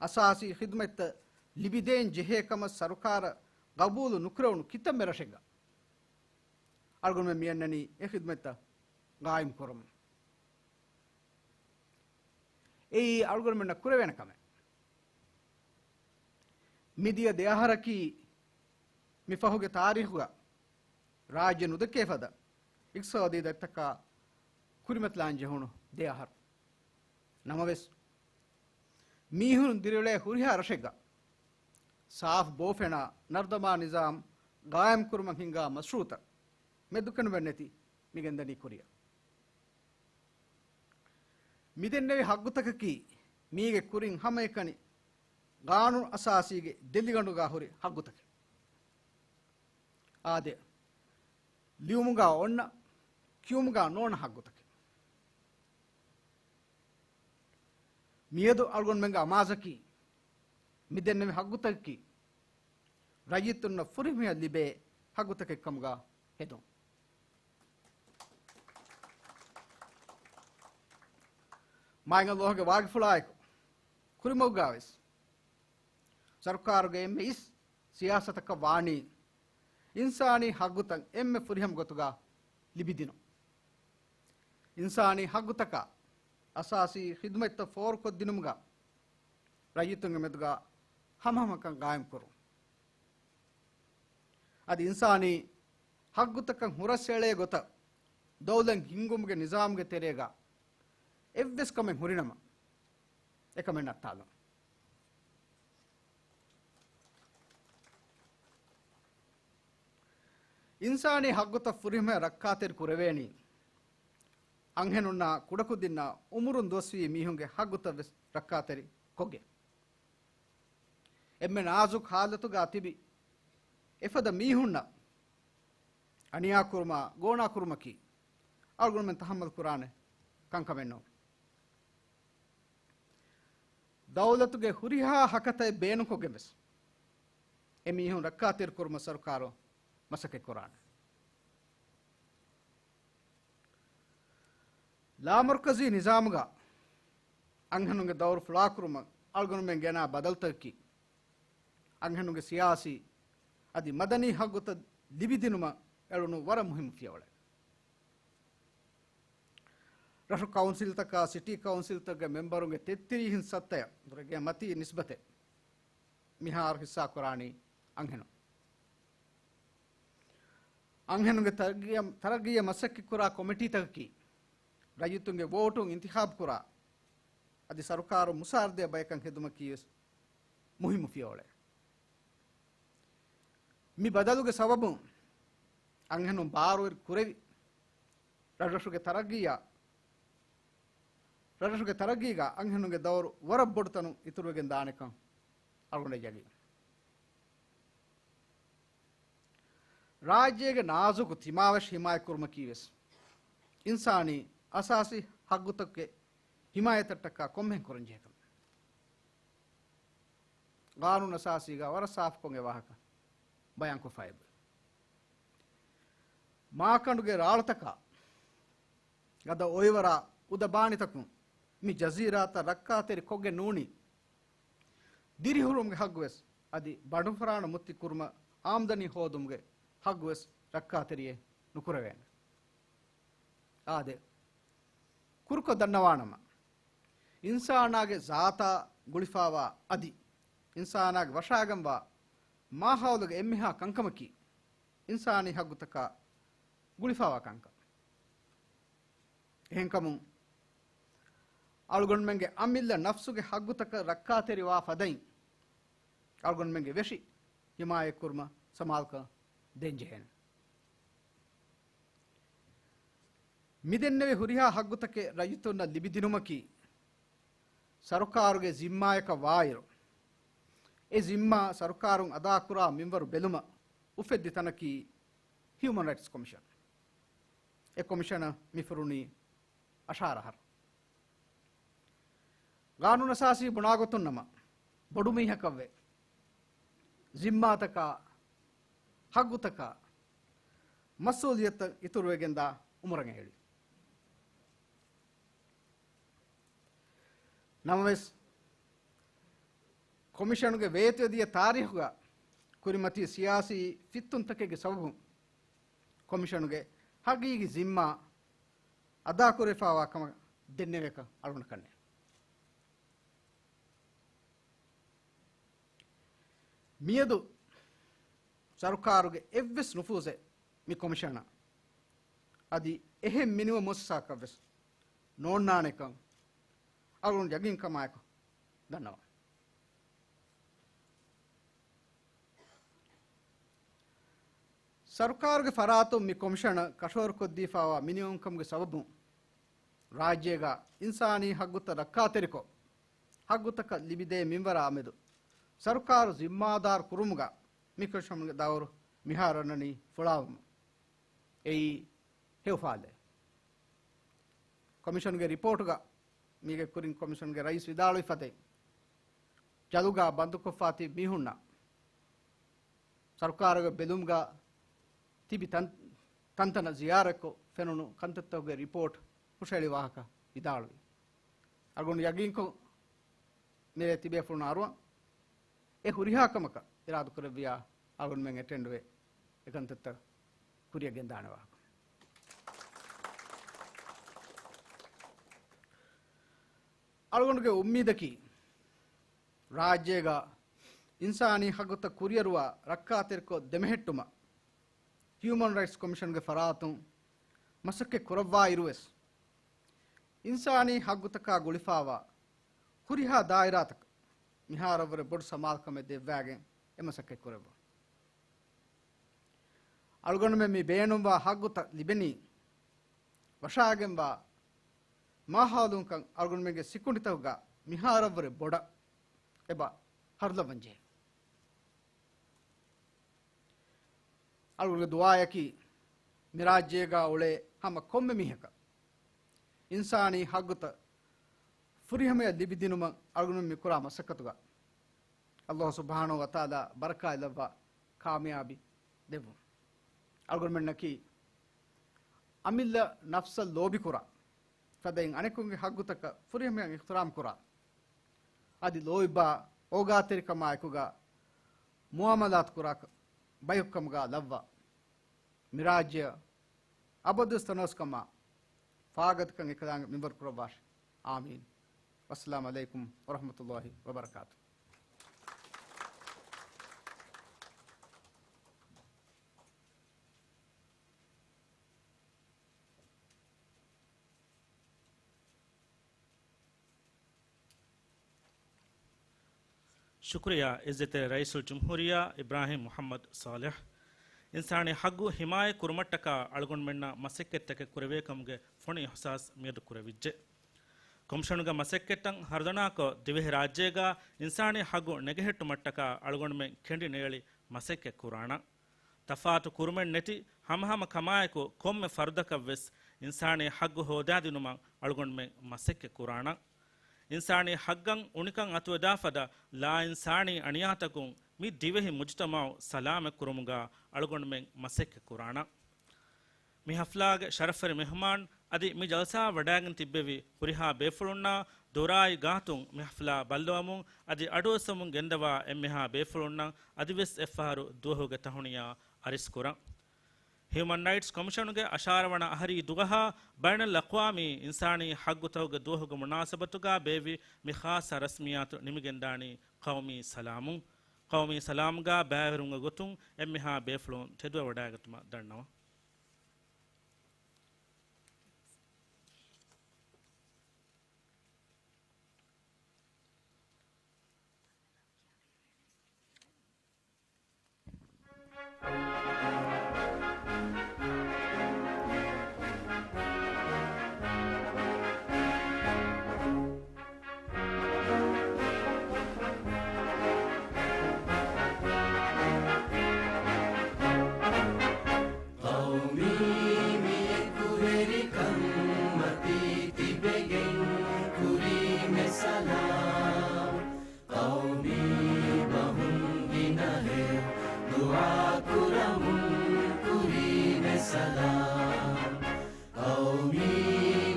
އަސާސީ ޚިދުމަތްތައް ލިބިދޭން ޖެހޭ ކަމަށް ސަރުކާރަށް ގަބޫލު ނުކުރެވުނު ކިތަންމެ ރަށެއްގަ އަޅުގަނޑުމެން މިއަންނަނީ އެ ޚިދުމަތްތައް ގާއިމް ކުރަމުން. އެއީ އަޅުގަނޑުމެންނަށް ކުރެވޭނެ ކަމެއް. މިދިޔަ ދެއަހަރަކީ މި ފަހުގެ ތާރީޚުގަ ރާއްޖެ ނުދެކޭ ފަދަ އިޤްތިޞާދީ ދަތިތަކާ ކުރިމަތިލާން ޖެހުނު ދެއަހަރު. ނަމަވެސް، މީހުން ދިރިއުޅޭ ހުރިހާ ރަށެއްގަ ސާފު ބޯ ފެނާ ނަރުދަމާ ނިޒާމް ގާއިމް ކުރުމަށް ހިންގާ މަޝްރޫޢުތައް މެދުކެނޑުމެއް ނެތި މިގެންދަނީ ކުރިއަށް. މިދެންނެވި ހައްގުތަކަކީ މީގެ ކުރިން ހަމައެކަނި ގާނޫނު އަސާސީގެ ދެލިގަނޑުގާ ހުރި ހައްގުތަކެއް. އާދެ، ލިޔުމުގާ އޮންނަ، ކިޔުމުގާ ނޯންނަ ހައްގުތަކެއް. މިއަދު އަޅުގަނޑުމެންގެ އަމާޒަކީ، މިދެންނެވި ހައްގުތަކަކީ ރައްޔިތުންނަށް ފުރިހަމަޔަށް ލިބޭ ހައްގުތަކެއްކަމުގާ ހެދުން. މާތް ﷲ ގެ ވާގިފުޅާއެކު، ކުރިމަގުގާވެސް ސަރުކާރުގެ އެންމެ އިސް ސިޔާސަތަކަށް ވާނީ، އިންސާނީ ހައްގުތައް އެންމެ ފުރިހަމަ ގޮތުގާ ލިބިދިނުން. އިންސާނީ ހައްގުތަކާ އަސާސީ ޚިދުމަތްތައް ފޯރުކޮށްދިނުމުގަ ރައްޔިތުންގެ މެދުގާ ހަމަހަމަކަން ގާއިމްކުރުން. އަދި އިންސާނީ ހައްގުތަކަށް ހުރަސްއެޅޭ ގޮތަށް ދައުލަތް ހިންގުމުގެ ނިޒާމުގެ ތެރޭގަ އެއްވެސް ކަމެއް ހުރިނަމަ، އެކަމެއް ނައްތާލުން. އިންސާނީ ހައްގުތައް ފުރިހަމަޔަށް ރައްކާތެރި ކުރެވޭނީ، އަންހެނުންނާ ކުޑަކުދިންނާ އުމުރުން ދުވަސްވީ މީހުންގެ ހައްގުތައް ވެސް ރައްކާތެރި ކޮށްގެން. އެންމެ ނާޒުކު ހާލަތުގާ ތިބި އެފަދަ މީހުންނަށް އަނިޔާކުރުމާ ގޯނާކުރުމަކީ އަޅުގަނޑުމެން ތަހައްމަލް ކުރާނެ ކަންކަމެއް ނޫން. ދައުލަތުގެ ހުރިހާ ހަކަތައެއް ބޭނުންކޮށްގެން ވެސް އެ މީހުން ރައްކާތެރިކުރުމަށް ސަރުކާރު މަސައްކަތް ކުރާނެ. ލާމަރުކަޒީ ނިޒާމުގަ އަންހެނުންގެ ދައުރު ފުޅާކުރުމަށް އަޅުގަނޑުމެން ގެނާ ބަދަލުތަކަކީ، އަންހެނުންގެ ސިޔާސީ އަދި މަދަނީ ހައްގުތައް ލިބިދިނުމަށް އެޅުނު ވަރަށް މުހިއްމު ފިޔަވަޅެއް. ރަށު ކައުންސިލްތަކާ ސިޓީ ކައުންސިލްތަކުގެ މެމްބަރުންގެ ތެއްތިރީހިން ސައްތަޔަށް ދުރެގެ މަތީ ނިސްބަތެއް މިހާރު ހިއްސާކުރާނީ އަންހެނުން. އަންހެނުންގެ ތަރައްގީއަށް، ތަރައްގީއަށް މަސައްކަތްކުރާ ކޮމިޓީތަކަކީ، ރައްޔިތުންގެ ވޯޓުން އިންތިޚާބުކުރާ، އަދި ސަރުކާރުން މުސާރަދޭ ބަޔަކަށް ހެދުމަކީވެސް މުހިއްމު ފިޔަވަޅެއް. މި ބަދަލުގެ ސަބަބުން އަންހެނުން ބާރުވެރި ކުރެވި، ރަށްރަށުގެ ތަރައްގީއާ، ރަށްރަށުގެ ތަރައްގީގަ އަންހެނުންގެ ދައުރު ވަރަށް ބޮޑު ތަނުން އިތުރުވެގެން ދާނެކަން އަޅުގަނޑަށް ޔަގީން. ރާއްޖޭގެ ނާޒުކު ތިމާވެށި ހިމާޔަތްކުރުމަކީވެސް އިންސާނީ އަސާސީ ހައްގުތަކުގެ ހިމާޔަތަށްޓަކާ ކޮންމެހެން ކުރަންޖެހޭ ކަމެއް. ގާނޫނު އަސާސީގަ ވަރަށް ސާފުކޮށް އެ ވާހަކަ ބަޔާންކޮށްފައިވޭ. މާކަނޑުގެ ރާޅުތަކާ ގަދަ އޮއިވަރާ އުދަ ބާނިތަކުން މި ޖަޒީރާތައް ރައްކާތެރި ކޮށްގެން ނޫނީ، ދިރިހުރުމުގެ ހައްގުވެސް އަދި ބަނޑުފަރާނަ މުއްތި ކުރުމަށް އާމްދަނީ ހޯދުމުގެ ހައްގުވެސް ރައްކާތެރިއެއް ނުކުރެވޭނެ. އާދެ، ކުރުކޮށް ދަންނަވާނަމަ، އިންސާނާގެ ޒާތާ ގުޅިފާވާ އަދި އިންސާނާގެ ވަށާގަންވާ މާހައުލުގެ އެންމެހާ ކަންކަމަކީ، އިންސާނީ ހައްގުތަކާ ގުޅިފާވާ ކަންކަން. އެހެންކަމުން، އަޅުގަނޑުމެންގެ އަމިއްލަ ނަފްސުގެ ހައްގުތަކަށް ރައްކާތެރިވާ ފަދައިން، އަޅުގަނޑުމެންގެ ވެށި ހިމާޔަތްކުރުމަށް ސަމާލުކަން ދޭންޖެހޭނެ. މިދެންނެވި ހުރިހާ ހައްގުތަކެއް ރައްޔިތުންނަށް ލިބިދިނުމަކީ، ސަރުކާރުގެ ޒިންމާޔަކަށް ވާއިރު، އެ ޒިންމާ ސަރުކާރުން އަދާކުރާ މިންވަރު ބެލުމަށް އުފެއްދި ތަނަކީ ހިއުމަން ރައިޓްސް ކޮމިޝަން. އެ ކޮމިޝަނަށް މި ފުރުނީ އަށާރަ އަހަރު. ގާނޫނުއަސާސީ ބުނާގޮތުން ނަމަ، ބޮޑު މީހަކަށްވެ، ޒިންމާތަކާ، ހައްގުތަކާ، މަސްއޫލިއްޔަތުތައް އިތުރުވެގެންދާ އުމުރަށް އެ އެޅި. ނަމަވެސް، ކޮމިޝަނުގެ ވޭތުވެދިޔަ ތާރީޚުގަ ކުރިމަތީ ސިޔާސީ ފިއްތުންތަކެއްގެ ސަބަބުން، ކޮމިޝަނުގެ ހަގީގީ ޒިންމާ އަދާކުރެވިފާވާ ކަމަށް ދެންނެވޭކަށް އަޅުގަނޑަކަށް ނެތް. މިއަދު ސަރުކާރުގެ އެއްވެސް ނުފޫޒެއް މި ކޮމިޝަނަށް އަދި އެހެން މިނިވަ މުއައްސަސާއަކަށްވެސް ނޯންނާނެކަން އަޅުގަނޑު ޔަގީންކަމާއެކު ދަންނަވަން. ސަރުކާރުގެ ފަރާތުން މި ކޮމިޝަނަށް ކަށަވަރުކޮށްދީފާވާ މިނިވަންކަމުގެ ސަބަބުން، ރާއްޖޭގަ އިންސާނީ ހައްގުތައް ރައްކާތެރިކޮށް، ހައްގުތަކަށް ލިބިދޭ މިންވަރާ މެދު ސަރުކާރު ޒިންމާދާރު ކުރުމުގަ މި ކޮމިޝަނުގެ ދައުރު މިހާރު އަންނަނީ ފުޅާވުމަށް. އެއީ ހެޔޮ ފާލެއް. ކޮމިޝަނުގެ ރިޕޯޓުގަ މީގެ ކުރިން ކޮމިޝަނުގެ ރައީސް ވިދާޅުވި ފަދައިން، ޖަލުގަ ބަންދުކޮށްފާ ތިބި މީހުންނަށް ސަރުކާރުގެ ބެލުމުގަ ތިބި ތަން-، ތަންތަނަށް ޒިޔާރަތްކޮށް ފެނުނު ކަންތައްތަކުގެ ރިޕޯޓް ހުށަހެޅި ވާހަކަ ވިދާޅުވި. އަޅުގަނޑު ޔަގީންކޮށް މިރޭ ތިބޭފުޅުން އަރުވަން އެ ހުރިހާ ކަމަކަށް އިރާދަކުރެއްވިޔާ އަޅުގަނޑުމެން އެޓެންޑްވެ އެކަންތައްތައް ކުރިއަށް ގެންދާނެ ވާހަކަ. އަޅުގަނޑުގެ އުއްމީދަކީ، ރާއްޖޭގަ އިންސާނީ ހައްގުތައް ކުރިއަރުވާ ރައްކާތެރިކޮށް ދެމެހެއްޓުމަށް ހިއުމަން ރައިޓްސް ކޮމިޝަންގެ ފަރާތުން މަސައްކަތް ކުރައްވާ އިރުވެސް، އިންސާނީ ހައްގުތަކާ ގުޅިފާވާ ހުރިހާ ދާއިރާތަކަށް މިހާރަށްވުރެ ބޮޑު ސަމާލުކަމެއް ދެއްވާގެން އެ މަސައްކަތް ކުރެއްވުން. އަޅުގަނޑުމެން މި ބޭނުންވާ ހައްގުތައް ލިބެނީ، ވަށާގެންވާ މާހައުލުންކަން އަޅުގަނޑުމެންގެ ސިކުނޑިތަކުގަ މިހާރަށްވުރެ ބޮޑަށް އެބަ ހަރުލައްވަންޖެހޭ. އަޅުގަނޑުގެ ދުޢާއަކީ، މިރާއްޖޭގަ އުޅޭ ހަމަ ކޮންމެ މީހަކަށް އިންސާނީ ހައްގުތައް ފުރިހަމަޔަށް ލިބިދިނުމަށް އަޅުގަނޑުމެން މިކުރާ މަސައްކަތުގަ ﷲ ސުބްޙާނަހޫ ވަތަޢާލާ ބަރަކާތްލައްވާ ކާމިޔާބީ ދެއްވުން. އަޅުގަނޑުމެންނަކީ އަމިއްލަ ނަފްސަށް ލޯބިކުރާ، ފަދައިން އަނެކުންގެ ހައްގުތަކަށް ފުރިހަމަޔަށް އިޙްތިރާމް ކުރާ، އަދި ލޯތްބާ އޯގާތެރިކަމާއެކުގަ މުޢާމަލާތު ކުރާ ބަޔަކުކަމުގަ ލައްވާ، މިރާއްޖެއަށް އަބަދުވެސް ތަނަވަސްކަމާ ފާގަދަކަން އެކަލާނގެ މިންވަރު ކުރައްވާށި. އާމީން. ވައްސަލާމް ޢަލައިކުމް ވަރަޙްމަތުﷲ ވަބަރަކާތު. ޝުކުރިއްޔާ އިއްޒަތްތެރި ރައީސުލްޖުމްހޫރިއްޔާ އިބްރާހީމް މުޙައްމަދު ޞާލިޙް. އިންސާނީ ހައްގު ހިމާޔަތް ކުރުމަށްޓަކާ އަޅުގަނޑުމެންނަށް މަސައްކަތްތަކެއް ކުރެވޭކަމުގެ ފޮނި އިޙްސާސް މިއަދު ކުރެވިއްޖެ. ކޮމިޝަނުގެ މަސައްކަތްތައް ހަރުދަނާކޮށް، ދިވެހިރާއްޖޭގަ އިންސާނީ ހައްގު ނެގެހެއްޓުމަށްޓަކާ އަޅުގަނޑުމެން ކެނޑިނޭޅި މަސައްކަތް ކުރާނަން. ތަފާތު ކުރުމެއް ނެތި ހަމަހަމަ ކަމާއެކު ކޮންމެ ފަރުދަކަށްވެސް އިންސާނީ ހައްގު ހޯދާދިނުމަށް އަޅުގަނޑުމެން މަސައްކަތް ކުރާނަން. އިންސާނީ ހައްގަށް އުނިކަން އަތުވެދާފަދަ ލާއިންސާނީ އަނިޔާތަކުން މި ދިވެހި މުޖުތަމަޢު ސަލާމަތްކުރުމުގަ އަޅުގަނޑުމެން މަސައްކަތްކުރާނަން. މި ހަފްލާގެ ޝަރަފްވެރި މެހުމާން އަދި މި ޖަލްސާ ވަޑައިގެން ތިއްބެވި ހުރިހާ ބޭފުޅުންނާ ދުރާއި ގާތުން މި ހަފްލާ ބައްލަވަމުން އަދި އަޑުއައްސަމުން ގެންދަވާ އެންމެހާ ބޭފުޅުންނަށް އަދިވެސް އެއްފަހަރު ދުވަހުގެ ތަހުނިޔާ އަރިސްކުރަން. ހިއުމަން ރައިޓްސް ކޮމިޝަނުގެ އަށާރަ ވަނަ އަހަރީ ދުވަހާ ބައިނަލްއަޤްވާމީ އިންސާނީ ޙައްޤުތަކުގެ ދުވަހުގެ މުނާސަބަތުގަ ބޭއްވި މި ޚާއްޞަ ރަސްމިއްޔާތު ނިމިގެންދާނީ ޤައުމީ ސަލާމުން. ޤައުމީ ސަލާމްގަ ބައިވެރިވުމުގެ ގޮތުން އެންމެހާ ބޭފުޅުން ތެދުވެވަޑައިގަތުމަށް ދަންނަވަން. ޤައުމީ މި އެކުވެރިކަން މަތީ ތިބެގެން ކުރީމެ ސަލާމް. ޤައުމީ ބަހުން ގިނަހެޔޮ ދުޢާ ކުރަމުން ކުރީމެ ސަލާމް. ޤައުމީ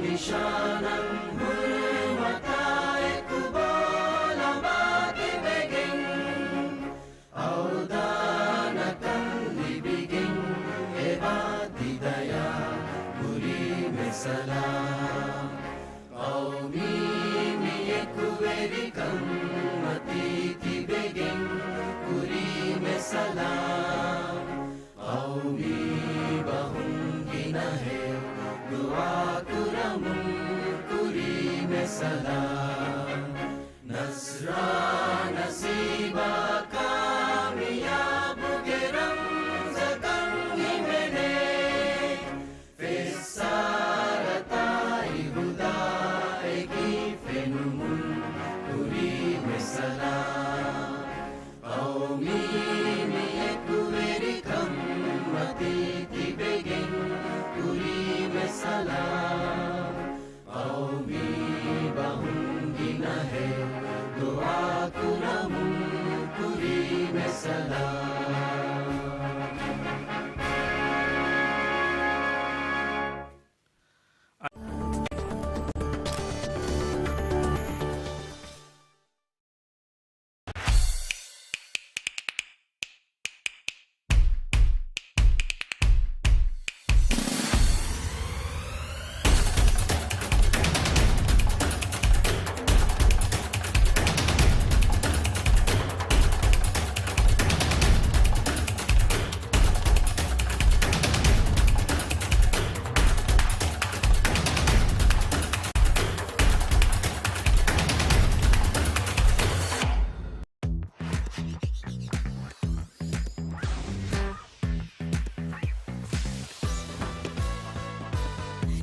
ނިޝާނަށް ހުރުމަތާ އެކު ބޯލަމާ ތިބެގެން އަވަދާނަކަން ލިބިގެން އެބާ ތިދަޔާ ކުރީމެ ސަލާމް. ޤައުމީ މި އެކުވެރިކަން މަތީ ތިބެގެން ކުރީމެ ސަލާމް. ޤައުމީ ބަހުން ގިނަހެޔޮ ދުޢާ ކުރަމުން ކުރީމެ ސަލާމް. ނަޞްރާ ނަސީބާ ކާމިޔާބުގެ ރަމްޒަކަށް ހިމެނޭ. ފެއްސާރަތާއި ހުދާއެކީ ފެނުމުން ކުރީމެ ސަލާމް. ޤައުމީ މި އެކުވެރިކަން މަތީ ތިބެގެން ކުރީމެ ސަލާމް. ޤައުމީ ބަހުން ގިނަހެޔޮ ދުޢާ ކުރަމުން ކުރީމެ ސަލާމް.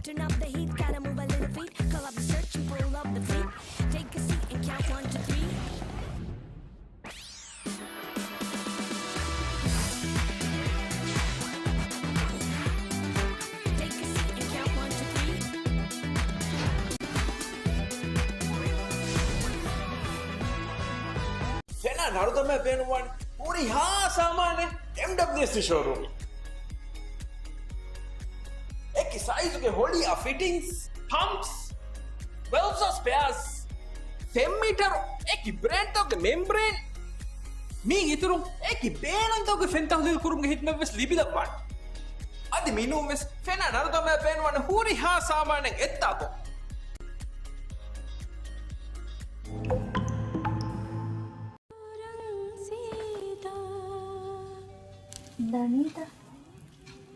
Turn up the heat, gotta move a little feet. Call up the search and pull up the fleet. Take a seat and count one, two, three. Take a seat and count one, two, three. ފެނާ ނަރުދަމާ ބޭނުންވާނެ ހުރިހާ ސާމާނެއް އެމްޑަބްލިއުއެސް ޝޯރޫމް. އެކި ސައިޒުގެ ހޮޅިއާ ފިޓިންގްސް، ޕަމްޕްސް، ވެލްވްސް އާ ސްޕެއާސް، ފެން މީޓަރު، އެކި ބްރޭންޑްތަކުގެ މެމްބްރޭން، މީގެ އިތުރުން އެކި ބޭނުންތަކުގެ ފެން ތަހުލީލު ކުރުމުގެ ހިދުމަތްވެސް ލިބިލައްވާނެ. އަދި މިނޫންވެސް ފެނާ ނަރުދަމާ ބޭނުންވާނެ ހުރިހާ ސާމާނެއް އެއްތާކު. ދަނީތަ؟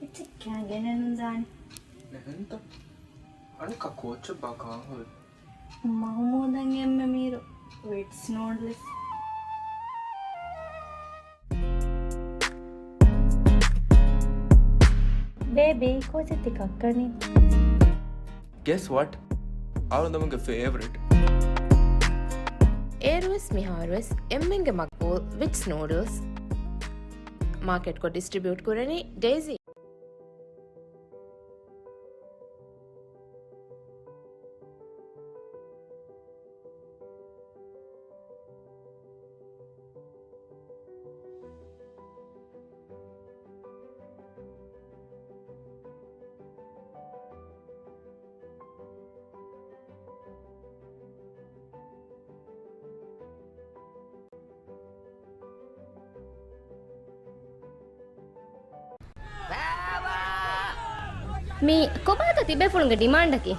އެއްޗެއް ކާ ގެނެއްނުދާނެ. ނެހެންތަ؟ އަނެއްކާ ކޯއްޗެއްބާ ކާން ހުރީ؟ މަހުމޫދަށް އެންމެ މީރު ވިޓްސް ނޫޑްލްސް. ބޭބީ، ކޯޗެއް ތި ކައްކަނީ؟ Guess what? އަޅުގަނޑުމެންގެ ފޭވަރިޓް. އޭރުވެސް މިހާރުވެސް އެންމެންގެ މަގްބޫލް ވިޓްސް ނޫޑްލްސް. މާކެޓްކޮށް ޑިސްޓްރިބިއުޓް ކުރަނީ ޑޭޒީ. މީ ކޮބާތޯ ތިބޭފުޅުންގެ ޑިމާންޑަކީ؟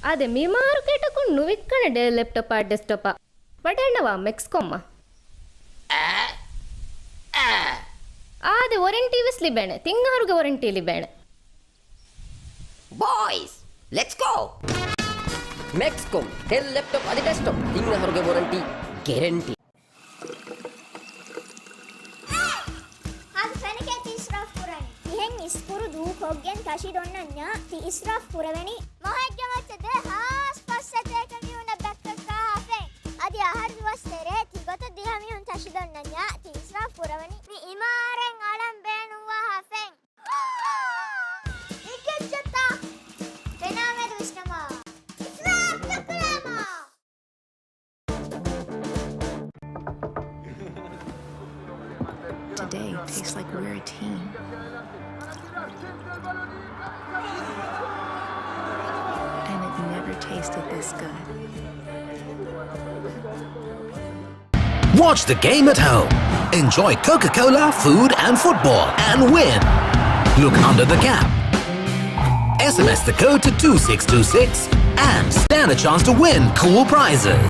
އާދެ، މި މާރުކޭޓަކުން ނުވިއްކަނެ ޑެލް ލެޕްޓޮޕާ ޑެސްކްޓޮޕާ. ވަޑައިންނަވާ މެކްސްކޮމްއަށް. އާދެ، ވޮރެންޓީ ވެސް ލިބޭނެ. ތިން އަހަރުގެ ވޮރެންޓީ ލިބޭނެ. ބޯއިޒް، ލެޓްސް ގޯ! މެކްސްކޮމް، ޑެލް ލެޕްޓޮޕް އަދި ޑެސްކްޓޮޕް، ތިން އަހަރުގެ ވޮރެންޓީ ގެރެންޓީ. ހާދަ ފެނެކޭ ތި އިސްރާފް ކުރަނީ. ތިހެން އިސްކުރު ދޫކޮށްގެން ތަށި ދޮންނަންޏާ ތި އިސްރާފް ކުރެވެނީ. މަހެއްގެ މައްޗަށް ދެ ހާސް ފައްސަތޭކަ މީހުންނަށް ބައްކަން ކާފެން. އަދި އަހަރު ދުވަސް ތެރޭ ތި ގޮތަށް ދިހަ މީހުން ތަށި ދޮންނަންޏާ ތި އިސްރާފް ކުރެވެނީ. މި އިމާރެން އަޅަން ބޭނުންވާ ހާފެން. މިކެއްޗެއްތަ؟ ފެނާމެދު ވިސްނަމާ. އިސްރާފް ނުކުރާމާ. Today tastes like we're a team. And it never tasted this good. Watch the game at home. Enjoy Coca-Cola, food, and football, and win. Look under the cap. S M S the code to two six two six and stand a chance to win cool prizes.